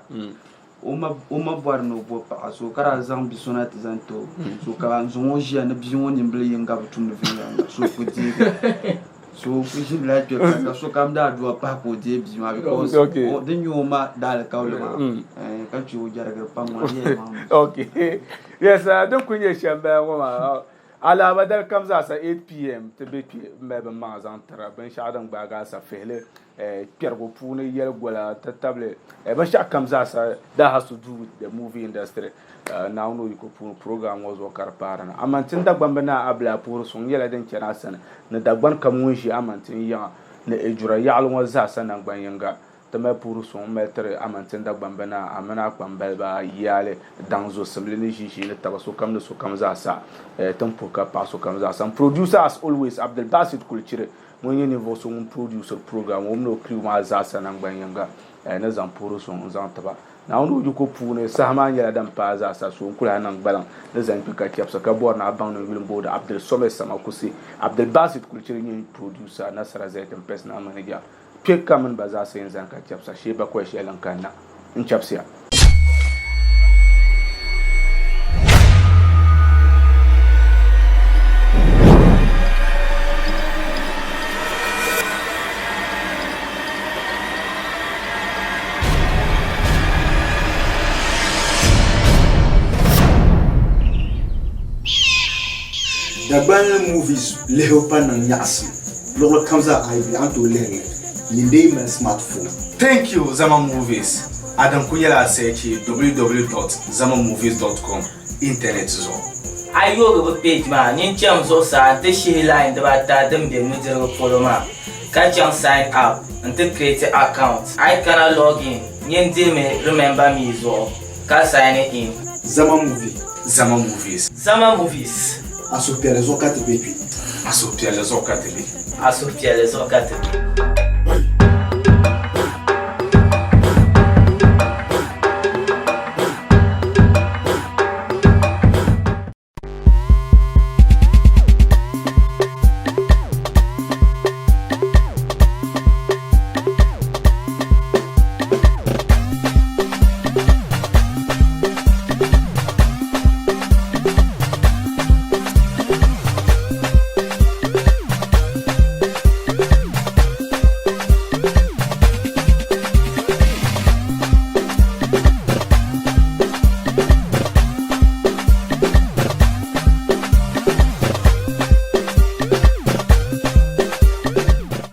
O ma o ma bɔri ni o bo paɣa so ka daa zaŋ bi so na ti zaŋ ti o. So ka n zaŋ o ʒiya ni bia ŋɔ nimbili yinga bi tumdi viɛnyɛliŋga so ku deegi. So o ku ʒinila kpe ka ka sokam daa dua pahi ka o deei bia maa because Okay. o din nyɛ o ma daalikauli maa eh, ka chɛ o jɛrigiri pam ŋɔ di yɛli maŋ Okay. Yes, din kuli nyɛ shɛm bala ŋɔ maa alaaba dali kam zaasa 8pm ti be kpe m-mali bɛ maŋa zaŋ tira binshɛɣu din gbaagi asafihili kpɛrigu puuni yɛligola ti tabili binshɛɣu kam zaasa that has to do with the movie industry Naawuni o yiko puuni program ŋɔ zuɣu ka di paari na. Amantin Dagbamba Naa Abila puhiri suŋ nyɛla din chani a sani ni Dagbani kam ŋun ʒi Amantin yiŋa ni Ejura yaɣili ŋɔ zaasa nangban yiŋga. Ti mali puhiri suŋ m-mali tiri Amantin Dagbamba Naa a mini a kpambaliba, yaali, daŋ zosimli ni ʒiishee ni taba sokam ni sokam zaasa. Ti ni puhi ka paɣi sokam zaasa. N producer as always Abdulbasit Kulichiri ŋun nyɛ ninvuɣ so ŋun produciri program ŋɔ o mini o crew maa zaasa nangban yiŋga ni zaŋ puhiri suŋ n-zaŋ ti ba. Naawuni o yiko puuni, saha maa nyɛla din paai zaasa so n-kuli a niŋ gbaliŋ ni zaŋ kpe ka chɛbisi ka bɔri ni a baŋ ni n yuli m-booni Abdul Somed Samakusi. Abdul Basit Kulichiri nyɛ producer, Nasara Zaitin personal manager. Kpe ka mini ba zaasa yɛn zani ka chɛbisa shee bakɔi shɛli din kanna n-chɛbisiya. Dagbanli movies lihibu pa niŋ nyaɣisim luɣili kam zaa a yi be a ni tooi lihiri li nyin dee yi mali smartphone. Thank you Zama Movies, a din kuli nyɛla a searchi www.zamamovies.com internet zuɣu. A yi yoogi bɛ page maa, nyin cham zuɣusaa nti shihi line dibaata din be nudirigu polo maa, ka chaŋ Sign Up nti create account. A yi kana Login, nyin dihimi Remember Me zuɣu ka sign in. Zama Movie. Zama Movies. Zama Movies. A suhupiɛlli zuɣu ka ti be kpe. A suhupiɛlli zuɣu ka ti be. A suhupiɛlli zuɣu ka ti be.